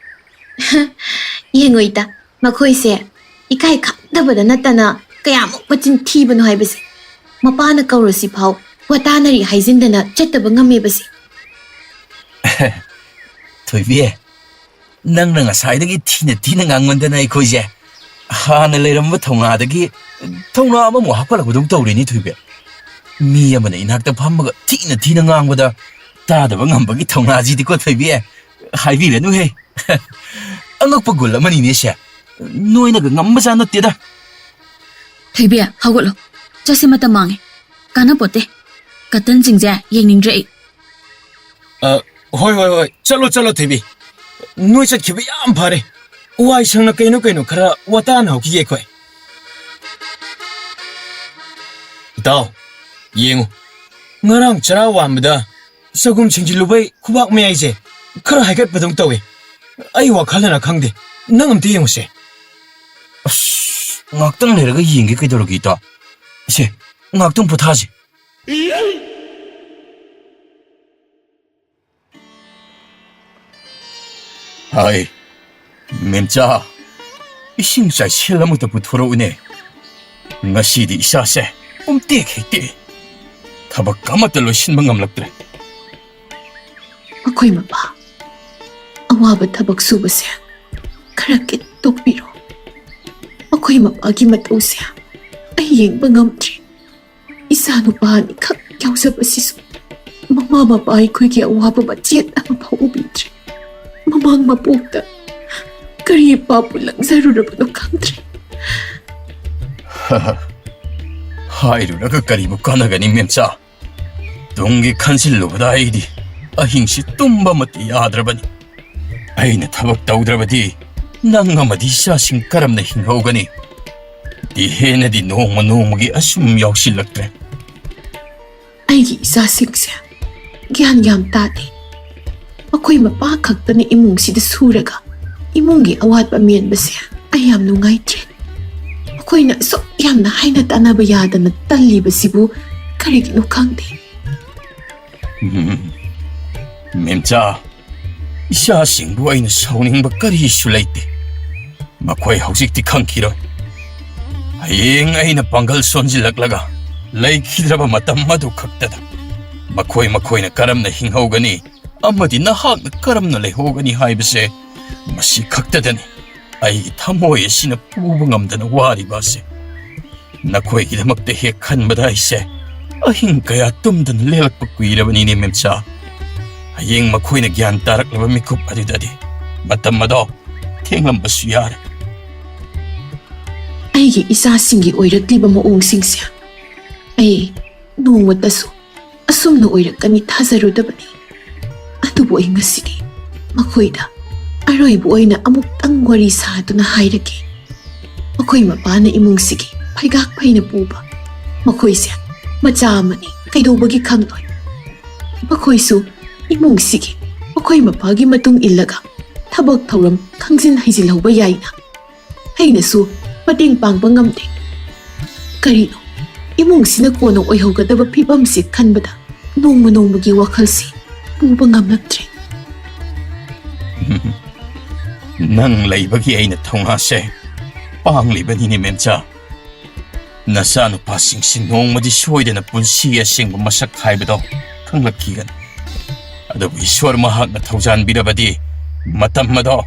ꯌꯦꯡꯉꯣ ꯏꯇꯥ, ꯃꯈꯣꯏꯁꯦ ꯏꯀꯥꯏ ꯈꯪꯗꯕꯗ ꯅꯠꯇꯅ ꯀꯌꯥꯃꯨꯛ ꯃꯆꯤꯟ ꯊꯤꯕꯅꯣ ꯍꯥꯏꯕꯁꯦ꯫ ꯃꯄꯥꯅ ꯀꯧꯔꯁꯤ ꯐꯥꯎ ꯋꯥꯇꯥꯅꯔꯤ ꯍꯥꯏꯖꯤꯟꯗꯅ ꯆꯠꯇꯕ ꯉꯝꯃꯦꯕꯁꯦ꯫ ꯊꯣꯏꯕꯤ, ꯅꯪꯅ ꯉꯁꯥꯏꯗꯒꯤ ꯊꯤꯅ ꯊꯤꯅ ꯉꯥꯡꯃꯟꯗꯅ ꯑꯩꯈꯣꯏꯁꯦ ꯍꯥꯟꯅ ꯂꯩꯔꯝꯕ ꯊꯧꯅꯥꯗꯒꯤ ꯊꯧꯅꯥ ꯑꯃꯃꯨꯛ ꯍꯥꯞꯀꯠꯂꯛꯄꯗꯧ ꯇꯧꯔꯦꯅꯦ ꯊꯣꯏꯕꯤ꯫ ꯃꯤ ꯑꯃꯅ ꯏꯅꯥꯛꯇ ꯐꯝꯃꯒ ꯊꯤꯅ ꯊꯤꯅ ꯉꯥꯡꯕꯗ ꯇꯥꯗꯕ ꯉꯝꯕꯒꯤ ꯊꯧꯅꯥꯁꯤꯗꯤꯀꯣ ꯊꯣꯏꯕꯤ, ꯍꯥꯏꯕꯤꯔꯅꯨꯍꯦ꯫ ꯑꯉꯛꯄ ꯒꯨꯜ ꯑꯃꯅꯤꯅꯦ ꯁꯦ꯫ ꯅꯣꯏꯅꯒ ꯉꯝꯕꯖꯥꯠ ꯅꯠꯇꯦꯗ꯫ ꯊꯣꯏꯕꯤ, ꯍꯧꯒꯠꯂꯣ꯫ ꯆꯠꯁꯤ, ꯃꯇꯝ ꯃꯥꯡꯉꯦ꯫ ꯀꯥꯟꯅꯄꯣꯠꯇꯦ꯫ ꯀꯇꯟꯁꯤꯡꯁꯦ ꯌꯦꯡꯅꯤꯡꯗ꯭ꯔꯦ ꯑꯩ꯫ ꯑ, ꯍꯣꯏ, ꯍꯣꯏ, ꯍꯣꯏ꯫ ꯆꯠꯂꯣ, ꯆꯠꯂꯣ, ꯊꯣꯏꯕꯤ꯫ ꯅꯣꯏ ꯆꯠꯈꯤꯕ ꯌꯥꯝ ꯐꯔꯦ꯫ ꯋꯥꯏ ꯁꯪꯅ ꯀꯩꯅꯣ ꯀꯩꯅꯣ ꯈꯔ ꯋꯥꯇꯥꯅ ꯍꯧꯈꯤꯒꯦ ꯑꯩꯈꯣꯏ꯫ ꯏꯇꯥꯎ, ꯌꯦꯡꯉꯨ꯫ ꯉꯔꯥꯡ ꯆꯔꯥ ꯋꯥꯟꯕꯗ ꯆꯒꯨꯝ ꯁꯤꯡꯖꯤꯜꯂꯨꯕꯩ ꯈꯨꯕꯥꯛ ꯃꯌꯥꯏꯁꯦ ꯈꯔ ꯍꯥꯏꯒꯠꯄꯗꯧ ꯇꯧꯋꯦ꯫ ꯑꯩ ꯋꯥꯈꯜꯅꯔ ꯈꯪꯗꯦ꯫ ꯅꯪ ꯑꯝꯇ ꯌꯦꯡꯉꯨꯁꯦ꯫ ꯑꯁ, ꯉꯥꯛꯇꯪ ꯂꯩꯔꯒ ꯌꯦꯡꯒꯦ ꯀꯩꯗꯧꯔꯒꯦ, ꯏꯇꯥꯎ? ꯁꯦ, ꯉꯥꯛꯇꯪ ꯄꯣꯊꯥꯁꯦ꯫ ꯍꯥꯏ, ꯃꯦꯝꯆꯥ, ꯏꯁꯤꯡ ꯆꯥꯏꯁꯦꯜ ꯑꯃꯇ ꯄꯨꯊꯣꯔꯛꯎꯅꯦ꯫ ꯉꯁꯤꯗꯤ ꯏꯁꯥꯁꯦ ꯄꯨꯝꯇꯦꯛ ꯍꯦꯛ ꯇꯦꯛꯏ꯫ ꯊꯕꯛ ꯑꯃꯠꯇ ꯂꯣꯏꯁꯤꯟꯕ ꯉꯝꯂꯛꯇ꯭ꯔꯦ꯫ ꯃꯈꯣꯏ ꯃꯄꯥ ꯑꯋꯥꯕ ꯊꯕꯛ ꯁꯨꯕꯁꯦ ꯈꯔ ꯀꯤꯠ ꯇꯣꯛꯄꯤꯔꯣ꯫ ꯃꯈꯣꯏ ꯃꯄꯥꯒꯤ ꯃꯇꯧꯁꯦ ꯑꯩ ꯌꯦꯡꯕ ꯉꯝꯗ꯭ꯔꯦ꯫ ꯏꯆꯥ ꯅꯨꯄꯥ ꯑꯅꯤꯈꯛ ꯌꯥꯎꯖꯕꯁꯤꯁꯨ ꯃꯃꯥ ꯃꯄꯥ ꯑꯩꯈꯣꯏꯒꯤ ꯑꯋꯥꯕ ꯃꯆꯦꯠ ꯑꯃꯐꯥꯎ ꯎꯕꯤꯗ꯭ꯔꯦ꯫ ꯃꯃꯥꯡ ꯃꯄꯣꯛꯇ ꯀꯔꯤ ꯄꯥꯞꯄꯨ ꯂꯪꯖꯔꯨꯔꯕꯅꯣ ꯈꯪꯗ꯭ꯔꯦ꯫ ꯍꯥꯏꯔꯨꯔꯒ ꯀꯔꯤꯕꯨ ꯀꯥꯟꯅꯒꯅꯤ, ꯃꯦꯝꯆꯥ? ꯇꯨꯡꯒꯤ ꯈꯟꯖꯤꯜꯂꯨꯕꯗ ꯑꯩꯗꯤ ꯑꯍꯤꯡꯁꯤ ꯇꯨꯝꯕ ꯑꯃꯠꯇ ꯌꯥꯗ꯭ꯔꯕꯅꯤ꯫ ꯑꯩꯅ ꯊꯕꯛ ꯇꯧꯗ꯭ꯔꯕꯗꯤ ꯅꯪ ꯑꯃꯗꯤ ꯏꯆꯥꯁꯤꯡ ꯀꯔꯝꯅ ꯍꯤꯡꯍꯧꯒꯅꯤ? ꯍꯦꯟꯅꯗꯤ ꯅꯣꯡꯃ ꯅꯣꯡꯃꯒꯤ ꯑꯁꯨꯝ ꯌꯥꯎꯁꯤꯜꯂꯛꯇ꯭ꯔꯦ꯫ ꯑꯩꯒꯤ ꯏꯆꯥꯁꯤꯡꯁꯦ ꯒ꯭ꯌꯥꯟ ꯌꯥꯝ ꯇꯥꯗꯦ꯫ ꯃꯈꯣꯏ ꯃꯄꯥ ꯈꯛꯇꯅ ꯏꯃꯨꯡꯁꯤꯗ ꯁꯨꯔꯒ ꯏꯃꯨꯡꯒꯤ ꯑꯋꯥꯠꯄ ꯃꯦꯟꯕꯁꯦ ꯑꯩ ꯌꯥꯝ ꯅꯨꯡꯉꯥꯏꯇ꯭ꯔꯦ꯫ ꯃꯈꯣꯏꯅ ꯑꯁꯨꯛ ꯌꯥꯝꯅ ꯍꯥꯏꯅ ꯇꯥꯅꯕ ꯌꯥꯗꯅ ꯇꯜꯂꯤꯕꯁꯤꯕꯨ ꯀꯔꯤꯒꯤꯅꯣ ꯈꯪꯗꯦ꯫ ꯎꯝ, ꯃꯦꯝꯆꯥ, ꯏꯆꯥꯁꯤꯡꯕꯨ ꯑꯩꯅ ꯁꯥꯎꯅꯤꯡꯕ ꯀꯔꯤꯁꯨ ꯂꯩꯇꯦ꯫ ꯃꯈꯣꯏ ꯍꯧꯖꯤꯛꯇꯤ ꯈꯪꯈꯤꯔꯣꯏ꯫ ꯍꯌꯦꯡ ꯑꯩꯅ ꯄꯥꯡꯒꯜ ꯁꯣꯟꯖꯤꯜꯂꯛꯂꯒ ꯂꯩꯈꯤꯗ꯭ꯔꯕ ꯃꯇꯝ ꯑꯗꯨ ꯈꯛꯇꯗ ꯃꯈꯣꯏ ꯃꯈꯣꯏꯅ ꯀꯔꯝꯅ ꯍꯤꯡꯍꯧꯒꯅꯤ ꯑꯃꯗꯤ ꯅꯍꯥꯛꯅ ꯀꯔꯝꯅ ꯂꯩꯍꯧꯒꯅꯤ ꯍꯥꯏꯕꯁꯦ ꯃꯁꯤ ꯈꯛꯇꯗꯅꯤ ꯑꯩꯒꯤ ꯊꯃꯣꯏ ꯑꯁꯤꯅ ꯄꯨꯕ ꯉꯝꯗꯅ ꯋꯥꯔꯤꯕ ꯑꯁꯦ꯫ ꯅꯈꯣꯏꯒꯤꯗꯃꯛꯇ ꯍꯦꯛ ꯈꯟꯕꯗ ꯑꯩꯁꯦ ꯑꯍꯤꯡ ꯀꯌꯥ ꯇꯨꯝꯗꯅ ꯂꯦꯜꯂꯛꯄ ꯀꯨꯏꯔꯕꯅꯤꯅꯦ, ꯃꯦꯝꯆꯥ꯫ ꯍꯌꯦꯡ ꯃꯈꯣꯏꯅ ꯒ꯭ꯌꯥꯟ ꯇꯥꯔꯛꯂꯕ ꯃꯤꯀꯨꯞ ꯑꯗꯨꯗꯗꯤ ꯃꯇꯝ ꯑꯗꯣ ꯊꯦꯡꯂꯝꯕꯁꯨ ꯌꯥꯔꯦ꯫ ꯑꯩꯒꯤ ꯏꯆꯥꯁꯤꯡꯒꯤ ꯑꯣꯏꯔꯛꯂꯤꯕ ꯃꯑꯣꯡꯁꯤꯡꯁꯦ ꯑꯩ ꯅꯣꯡꯃꯇꯁꯨ ꯑꯁꯨꯝꯅ ꯑꯣꯏꯔꯛꯀꯅꯤ ꯊꯥꯖꯔꯨꯗꯕꯅꯤ꯫ ꯑꯗꯨꯕꯨ ꯑꯩ ꯉꯁꯤꯗꯤ ꯃꯈꯣꯏꯗ ꯑꯔꯣꯏꯕ ꯑꯣꯏꯅ ꯑꯃꯨꯛꯇꯪ ꯋꯥꯔꯤ ꯁꯥꯗꯨꯅ ꯍꯥꯏꯔꯒꯦ꯫ ꯃꯈꯣꯏ ꯃꯄꯥꯅ ꯏꯃꯨꯡꯁꯤꯒꯤ ꯐꯩꯒꯥꯛ ꯐꯩꯅ ꯄꯨꯕ꯫ ꯃꯈꯣꯏꯁꯦ ꯃꯆꯥ ꯑꯃꯅꯤ, ꯀꯩꯗꯧꯕꯒꯤ ꯈꯪꯂꯣꯏ? ꯃꯈꯣꯏꯁꯨ ꯏꯃꯨꯡꯁꯤꯒꯤ ꯃꯈꯣꯏ ꯃꯄꯥꯒꯤ ꯃꯇꯨꯡ ꯏꯜꯂꯒ ꯊꯕꯛ ꯊꯧꯔꯝ ꯈꯪꯖꯤꯟ ꯍꯩꯖꯤꯜꯍꯧꯕ ꯌꯥꯏꯅ꯫ ꯑꯩꯅꯁꯨ ꯃꯇꯦꯡ ꯄꯥꯡꯕ ꯉꯝꯗꯦ꯫ ꯀꯔꯤꯅꯣ, ꯏꯃꯨꯡꯁꯤꯅ ꯀꯣꯟꯅ ꯑꯣꯏꯍꯧꯒꯗꯕ ꯐꯤꯕꯝꯁꯤ ꯈꯟꯕꯗ ꯅꯣꯡꯃ ꯅꯣꯡꯃꯒꯤ ꯋꯥꯈꯜꯁꯤ ꯄꯨꯕ ꯉꯝꯂꯛꯇ꯭ꯔꯦ꯫ ꯅꯪ ꯂꯩꯕꯒꯤ ꯑꯩꯅ ꯊꯧꯅꯥꯁꯦ ꯄꯥꯡꯂꯤꯕꯅꯤꯅꯦ, ꯃꯦꯝꯆꯥ꯫ ꯅꯆꯥꯅꯨꯄꯥꯁꯤꯡꯁꯤ ꯅꯣꯡꯃꯗꯤ ꯁꯣꯏꯗꯅ ꯄꯨꯟꯁꯤꯒꯤ ꯑꯁꯦꯡꯕ ꯃꯁꯛ ꯍꯥꯏꯕꯗꯣ ꯈꯪꯂꯛꯈꯤꯒꯅꯤ꯫ ꯑꯗꯨꯕꯨ ꯏꯁꯣꯔ ꯃꯍꯥꯛꯅ ꯊꯧꯖꯥꯟꯕꯤꯔꯕꯗꯤ ꯃꯇꯝ ꯑꯗꯣ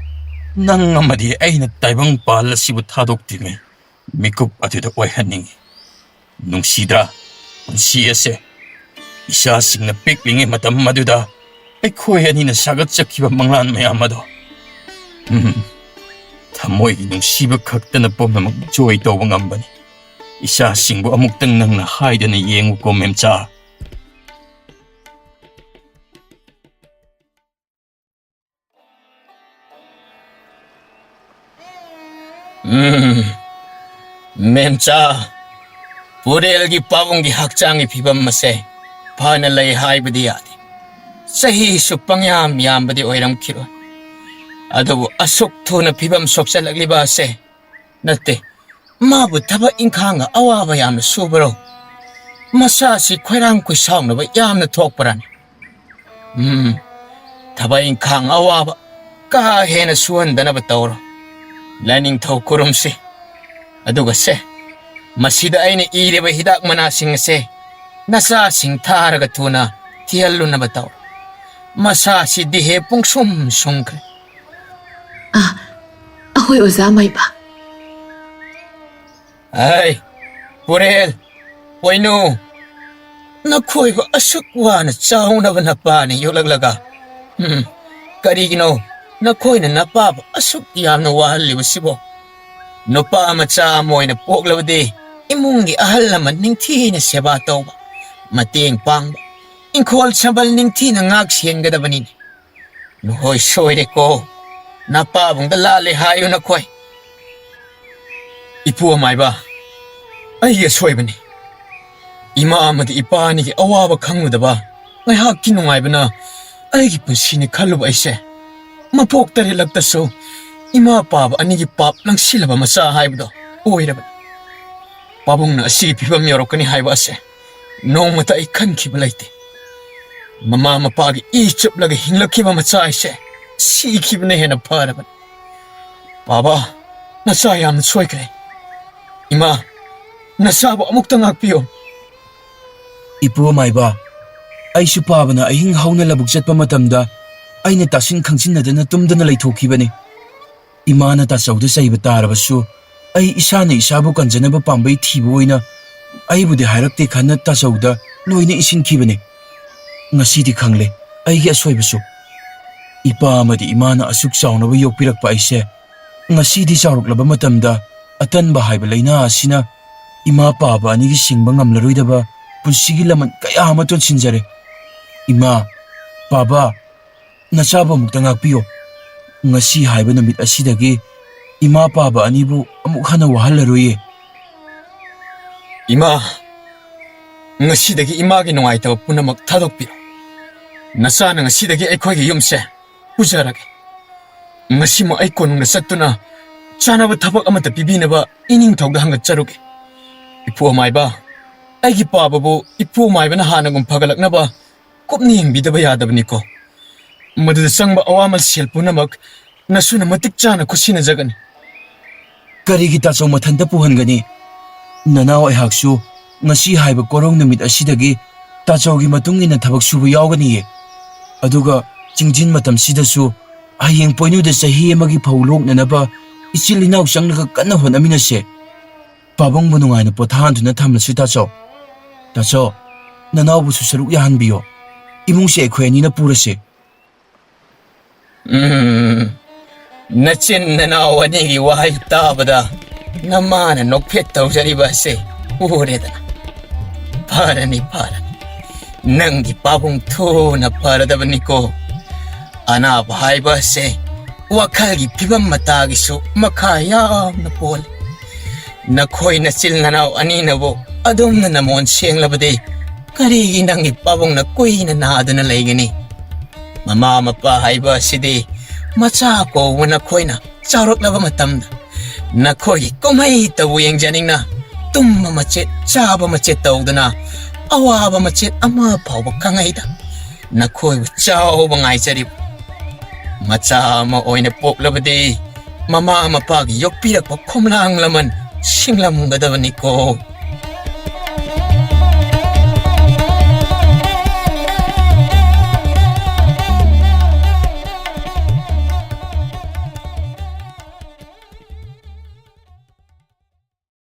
ꯅꯪ ꯑꯃꯗꯤ ꯑꯩꯅ ꯇꯥꯏꯕꯪ ꯄꯥꯜ ꯑꯁꯤꯕꯨ ꯊꯥꯗꯣꯛꯇ꯭ꯔꯤꯉꯩ ꯃꯤꯀꯨꯞ ꯑꯗꯨꯗ ꯑꯣꯏꯍꯟꯅꯤꯡꯏ꯫ ꯅꯨꯡꯁꯤꯗ꯭ꯔꯥ ꯄꯨꯟꯁꯤ ꯑꯁꯦ? ꯏꯆꯥꯁꯤꯡꯅ ꯄꯤꯛꯂꯤꯉꯩ ꯃꯇꯝ ꯑꯗꯨꯗ ꯑꯩꯈꯣꯏ ꯑꯅꯤꯅ ꯁꯥꯒꯠꯆꯈꯤꯕ ꯃꯪꯂꯥꯟ ꯃꯌꯥꯝ ꯑꯗꯣ꯫ ꯎꯝ, ꯊꯃꯣꯏꯒꯤ ꯅꯨꯡꯁꯤꯕ ꯈꯛꯇꯅ ꯄꯨꯝꯅꯃꯛ ꯖꯣꯏ ꯇꯧꯕ ꯉꯝꯕꯅꯤ꯫ ꯏꯆꯥꯁꯤꯡꯕꯨ ꯑꯃꯨꯛꯇꯪ ꯅꯪꯅ ꯍꯥꯏꯗꯅ ꯌꯦꯡꯉꯨꯀꯣ, ꯃꯦꯝꯆꯥ꯫ ꯎꯝ, ꯃꯦꯝꯆꯥ, ꯄꯨꯔꯦꯜꯒꯤ ꯄꯥꯕꯨꯡꯒꯤ ꯍꯛꯆꯥꯡꯒꯤ ꯐꯤꯕꯝ ꯑꯁꯦ ꯐꯅ ꯂꯩ ꯍꯥꯏꯕꯗꯤ ꯌꯥꯗꯦ꯫ ꯆꯍꯤꯁꯨ ꯄꯪꯌꯥꯝ ꯌꯥꯝꯕꯗꯤ ꯑꯣꯏꯔꯝꯈꯤꯔꯣꯏ꯫ ꯑꯗꯨꯕꯨ ꯑꯁꯨꯛ ꯊꯨꯅ ꯐꯤꯕꯝ ꯁꯣꯛꯆꯜꯂꯛꯂꯤꯕ ꯑꯁꯦ ꯅꯠꯇꯦ, ꯃꯥꯕꯨ ꯊꯕꯛ ꯏꯪꯈꯥꯡꯒ ꯑꯋꯥꯕ ꯌꯥꯝꯅ ꯁꯨꯕꯔꯣ? ꯃꯁꯥꯁꯤ ꯈꯣꯏꯔꯥꯡ ꯈꯣꯏꯁꯥꯎꯅꯕ ꯌꯥꯝꯅ ꯊꯣꯛꯄ꯭ꯔꯥꯅꯤ? ꯎꯝ, ꯊꯕꯛ ꯏꯪꯈꯥꯡ ꯑꯋꯥꯕ ꯀꯥ ꯍꯦꯟꯅ ꯁꯨꯍꯟꯗꯅꯕ ꯇꯧꯔꯣ, ꯂꯥꯏꯅꯤꯡꯊꯧ ꯈꯨꯔꯨꯝꯁꯤ꯫ ꯑꯗꯨꯒ ꯁꯦ, ꯃꯁꯤꯗ ꯑꯩꯅ ꯏꯔꯤꯕ ꯍꯤꯗꯥꯛ ꯃꯅꯥꯁꯤꯡ ꯑꯁꯦ ꯅꯆꯥꯁꯤꯡ ꯊꯥꯔꯒ ꯊꯨꯅ ꯊꯤꯍꯜꯂꯨꯅꯕ ꯇꯧꯔꯣ꯫ ꯃꯁꯥꯁꯤ ꯗꯤꯍꯦ ꯄꯨꯡꯁꯨꯝ ꯁꯨꯝꯈ꯭ꯔꯦ꯫ ꯑꯥ, ꯑꯍꯣꯏ ꯑꯣꯖꯥ ꯃꯥꯏꯕ꯫ ꯑꯩ, ꯄꯨꯔꯦꯜ, ꯄꯣꯏꯅꯨ, ꯅꯈꯣꯏꯕꯨ ꯑꯁꯨꯛ ꯋꯥꯅ ꯆꯥꯎꯅꯕ ꯅꯄꯥꯅ ꯌꯣꯛꯂꯛꯂꯒ, ꯎꯝ, ꯀꯔꯤꯒꯤꯅꯣ ꯅꯈꯣꯏꯅ ꯅꯄꯥꯕꯨ ꯑꯁꯨꯛ ꯌꯥꯝꯅ ꯋꯥꯍꯜꯂꯤꯕꯁꯤꯕꯣ? ꯅꯨꯄꯥ ꯃꯆꯥ ꯑꯃ ꯑꯣꯏꯅ ꯄꯣꯛꯂꯕꯗꯤ ꯏꯃꯨꯡꯒꯤ ꯑꯍꯜ ꯂꯃꯟ ꯅꯤꯡꯊꯤꯅ ꯁꯦꯕꯥ ꯇꯧꯕ, ꯃꯇꯦꯡ ꯄꯥꯡꯕ, ꯏꯪꯈꯣꯜ ꯁꯝꯕꯜ ꯅꯤꯡꯊꯤꯅ ꯉꯥꯛ ꯁꯦꯟꯒꯗꯕꯅꯤꯅꯦ꯫ ꯅꯈꯣꯏ ꯁꯣꯏꯔꯦꯀꯣ, ꯅꯄꯥꯕꯨꯡꯗ ꯂꯥꯜꯂꯦ ꯍꯥꯏꯌꯨ ꯅꯈꯣꯏ꯫ ꯏꯄꯨ ꯑꯃꯥꯏꯕ, ꯑꯩꯒꯤ ꯑꯁꯣꯏꯕꯅꯤ꯫ ꯏꯃꯥ ꯑꯃꯗꯤ ꯏꯄꯥ ꯑꯅꯤꯒꯤ ꯑꯋꯥꯕ ꯈꯪꯂꯨꯗꯕ ꯉꯥꯏꯍꯥꯛꯀꯤ ꯅꯨꯡꯉꯥꯏꯕꯅ ꯑꯩꯒꯤ ꯄꯨꯟꯁꯤꯅꯤ ꯈꯜꯂꯨꯕ ꯑꯩꯁꯦ ꯃꯄꯣꯛ ꯇꯔꯦꯠꯂꯛꯇꯁꯨ ꯏꯃꯥ ꯄꯥꯕ ꯑꯅꯤꯒꯤ ꯄꯥꯞ ꯂꯪꯁꯤꯜꯂꯕ ꯃꯆꯥ ꯍꯥꯏꯕꯗꯣ ꯑꯣꯏꯔꯕꯅꯤ꯫ ꯄꯥꯕꯨꯡꯅ ꯑꯁꯤꯒꯤ ꯐꯤꯕꯝ ꯌꯧꯔꯛꯀꯅꯤ ꯍꯥꯏꯕ ꯑꯁꯦ ꯅꯣꯡꯃꯇ ꯑꯩ ꯈꯟꯈꯤꯕ ꯂꯩꯇꯦ꯫ ꯃꯃꯥ ꯃꯄꯥꯒꯤ ꯏ ꯆꯨꯞꯂꯒ ꯍꯤꯡꯂꯛꯈꯤꯕ ꯃꯆꯥ ꯍꯥꯏꯁꯦ ꯁꯤꯈꯤꯕꯅ ꯍꯦꯟꯅ ꯐꯔꯕꯅꯤ꯫ ꯄꯥꯕ, ꯅꯆꯥ ꯌꯥꯝꯅ ꯁꯣꯏꯈ꯭ꯔꯦ꯫ ꯏꯃꯥ, ꯅꯆꯥꯕꯨ ꯑꯃꯨꯛꯇ ꯉꯥꯛꯄꯤꯌꯨ꯫ ꯏꯄꯨ ꯑꯃꯥꯏꯕ, ꯑꯩꯁꯨ ꯄꯥꯕꯅ ꯑꯍꯤꯡ ꯍꯧꯅ ꯂꯧꯕꯨꯛ ꯆꯠꯄ ꯃꯇꯝꯗ ꯑꯩꯅ ꯇꯥꯁꯤꯟ ꯈꯪꯖꯤꯟꯅꯗꯅ ꯇꯨꯝꯗꯅ ꯂꯩꯊꯣꯛꯈꯤꯕꯅꯤ꯫ ꯏꯃꯥꯅ ꯇꯥꯆꯧꯗ ꯆꯩꯕ ꯇꯥꯔꯕꯁꯨ ꯑꯩ ꯏꯁꯥꯅ ꯏꯁꯥꯕꯨ ꯀꯟꯖꯅꯕ ꯄꯥꯝꯕꯩ ꯊꯤꯕ ꯑꯣꯏꯅ ꯑꯩꯕꯨꯗꯤ ꯍꯥꯏꯔꯛꯇꯦ ꯈꯟꯅ ꯇꯥꯆꯧꯗ ꯂꯣꯏꯅ ꯏꯟꯁꯤꯟꯈꯤꯕꯅꯤ꯫ ꯉꯁꯤꯗꯤ ꯈꯪꯂꯦ ꯑꯩꯒꯤ ꯑꯁꯣꯏꯕꯁꯨ꯫ ꯏꯄꯥ ꯑꯃꯗꯤ ꯏꯃꯥꯅ ꯑꯁꯨꯛ ꯆꯥꯎꯅꯕ ꯌꯣꯛꯄꯤꯔꯛꯄ ꯑꯩꯁꯦ ꯉꯁꯤꯗꯤ ꯆꯥꯎꯔꯛꯂꯕ ꯃꯇꯝꯗ ꯑꯇꯟꯕ ꯍꯥꯏꯕ ꯂꯥꯏꯅꯥ ꯑꯁꯤꯅ ꯏꯃꯥ ꯄꯥꯕ ꯑꯅꯤꯒꯤ ꯁꯤꯡꯕ ꯉꯝꯂꯔꯣꯏꯗꯕ ꯄꯨꯟꯁꯤꯒꯤ ꯂꯃꯟ ꯀꯌꯥ ꯑꯃ ꯇꯣꯟꯁꯤꯟꯖꯔꯦ꯫ ꯏꯃꯥ, ꯄꯥꯕ, ꯅꯆꯥꯕꯨ ꯑꯃꯨꯛꯇ ꯉꯥꯛꯄꯤꯌꯨ꯫ ꯉꯁꯤ ꯍꯥꯏꯕ ꯅꯨꯃꯤꯠ ꯑꯁꯤꯗꯒꯤ ꯏꯃꯥ ꯄꯥꯕ ꯑꯅꯤꯕꯨ ꯑꯃꯨꯛ ꯍꯟꯅ ꯋꯥꯍꯜꯂꯔꯣꯏꯌꯦ꯫ ꯏꯃꯥ, ꯉꯁꯤꯗꯒꯤ ꯏꯃꯥꯒꯤ ꯅꯨꯡꯉꯥꯏꯇꯕ ꯄꯨꯝꯅꯃꯛ ꯊꯥꯗꯣꯛꯄꯤꯔꯣ꯫ ꯅꯆꯥꯅ ꯉꯁꯤꯗꯒꯤ ꯑꯩꯈꯣꯏꯒꯤ ꯌꯨꯝꯁꯦ ꯄꯨꯖꯔꯒꯦ꯫ ꯉꯁꯤꯃꯛ ꯑꯩ ꯀꯣꯅꯨꯡꯗ ꯆꯠꯇꯨꯅ ꯆꯥꯅꯕ ꯊꯕꯛ ꯑꯃꯠꯇ ꯄꯤꯕꯤꯅꯕ ꯏꯅꯤꯡꯊꯧꯗ ꯍꯪꯒꯠꯆꯔꯨꯒꯦ꯫ ꯏꯄꯨ ꯑꯃꯥꯏꯕ, ꯑꯩꯒꯤ ꯄꯥꯕꯕꯨ ꯏꯄꯨ ꯑꯃꯥꯏꯕꯅ ꯍꯥꯟꯅꯒꯨꯝ ꯐꯒꯠꯂꯛꯅꯕ ꯀꯨꯞꯅ ꯌꯦꯡꯕꯤꯗꯕ ꯌꯥꯗꯕꯅꯤꯀꯣ꯫ ꯃꯗꯨꯗ ꯆꯪꯕ ꯑꯋꯥꯃꯜ ꯁꯦꯜ ꯄꯨꯝꯅꯃꯛ ꯅꯁꯨꯅ ꯃꯇꯤꯛ ꯆꯥꯅ ꯈꯨꯠꯁꯤꯟꯅꯖꯒꯅꯤ꯫ ꯀꯔꯤꯒꯤ ꯇꯥꯆꯧ ꯃꯊꯟꯇ ꯄꯨꯍꯟꯒꯅꯤ? ꯅꯅꯥꯎ ꯑꯩꯍꯥꯛꯁꯨ ꯉꯁꯤ ꯍꯥꯏꯕ ꯀꯣꯔꯧ ꯅꯨꯃꯤꯠ ꯑꯁꯤꯗꯒꯤ ꯇꯥꯆꯧꯒꯤ ꯃꯇꯨꯡ ꯏꯟꯅ ꯊꯕꯛ ꯁꯨꯕ ꯌꯥꯎꯒꯅꯤꯌꯦ꯫ ꯑꯗꯨꯒ ꯆꯤꯡꯖꯤꯟ ꯃꯇꯝꯁꯤꯗꯁꯨ ꯍꯌꯦꯡ ꯄꯣꯏꯅꯨꯗ ꯆꯍꯤ ꯑꯃꯒꯤ ꯐꯧ ꯂꯣꯛꯅꯅꯕ ꯏꯆꯤꯜ ꯏꯅꯥꯎ ꯆꯪꯂꯒ ꯀꯟꯅ ꯍꯣꯠꯅꯃꯤꯟꯅꯁꯦ꯫ ꯄꯥꯕꯨꯡꯕꯨ ꯅꯨꯡꯉꯥꯏꯅ ꯄꯣꯊꯥꯍꯟꯗꯨꯅ ꯊꯝꯂꯁꯤ ꯇꯥꯆꯧ꯫ ꯇꯥꯆꯧ, ꯅꯅꯥꯎꯕꯨꯁꯨ ꯁꯔꯨꯛ ꯌꯥꯍꯟꯕꯤꯌꯣ꯫ ꯏꯃꯨꯡꯁꯦ ꯑꯩꯈꯣꯏ ꯑꯅꯤꯅ ꯄꯨꯔꯁꯦ꯫ ꯎꯝ, ꯅꯆꯤꯟ ꯅꯅꯥꯎ ꯑꯅꯤꯒꯤ ꯋꯥꯍꯩ ꯇꯥꯕꯗ ꯅꯃꯥꯅ ꯅꯣꯛꯐꯦꯠ ꯇꯧꯖꯔꯤꯕ ꯑꯁꯦ ꯎꯔꯦꯗꯅ꯫ ꯐꯔꯅꯤ, ꯐꯔꯅꯤ꯫ ꯅꯪꯒꯤ ꯄꯥꯕꯨꯡ ꯊꯨꯅ ꯐꯔꯗꯕꯅꯤꯀꯣ꯫ ꯑꯅꯥꯕ ꯍꯥꯏꯕ ꯑꯁꯦ ꯋꯥꯈꯜꯒꯤ ꯐꯤꯕꯝ ꯃꯇꯥꯒꯤꯁꯨ ꯃꯈꯥ ꯌꯥꯝꯅ ꯄꯣꯜꯂꯤ꯫ ꯅꯈꯣꯏ ꯅꯆꯤꯜ ꯅꯅꯥꯎ ꯑꯅꯤꯅꯕꯨ ꯑꯗꯨꯝꯅ ꯅꯃꯣꯟ ꯁꯦꯡꯂꯕꯗꯤ ꯀꯔꯤꯒꯤ ꯅꯪꯒꯤ ꯄꯥꯕꯨꯡꯅ ꯀꯨꯏꯅ ꯅꯥꯗꯨꯅ ꯂꯩꯒꯅꯤ? ꯃꯃꯥ ꯃꯄꯥ ꯍꯥꯏꯕ ꯑꯁꯤꯗꯤ ꯃꯆꯥ ꯀꯧꯕ ꯅꯈꯣꯏꯅ ꯆꯥꯎꯔꯛꯂꯕ ꯃꯇꯝꯗ ꯅꯈꯣꯏꯒꯤ ꯀꯨꯝꯍꯩꯇꯕꯨ ꯌꯦꯡꯖꯅꯤꯡꯅ ꯇꯨꯝꯕ ꯃꯆꯦꯠ, ꯆꯥꯕ ꯃꯆꯦꯠ ꯇꯧꯗꯨꯅ ꯑꯋꯥꯕ ꯃꯆꯦꯠ ꯑꯃ ꯐꯥꯎꯕ ꯈꯪꯍꯩꯗ ꯅꯈꯣꯏꯕꯨ ꯆꯥꯎꯕ ꯉꯥꯏꯖꯔꯤꯕ ꯃꯆꯥ ꯑꯃ ꯑꯣꯏꯅ ꯄꯣꯛꯂꯕꯗꯤ ꯃꯃꯥ ꯃꯄꯥꯒꯤ ꯌꯣꯛꯄꯤꯔꯛꯄ ꯈꯣꯝꯂꯥꯡ ꯂꯃꯟ ꯁꯤꯡꯂꯝꯒꯗꯕꯅꯤꯀꯣ꯫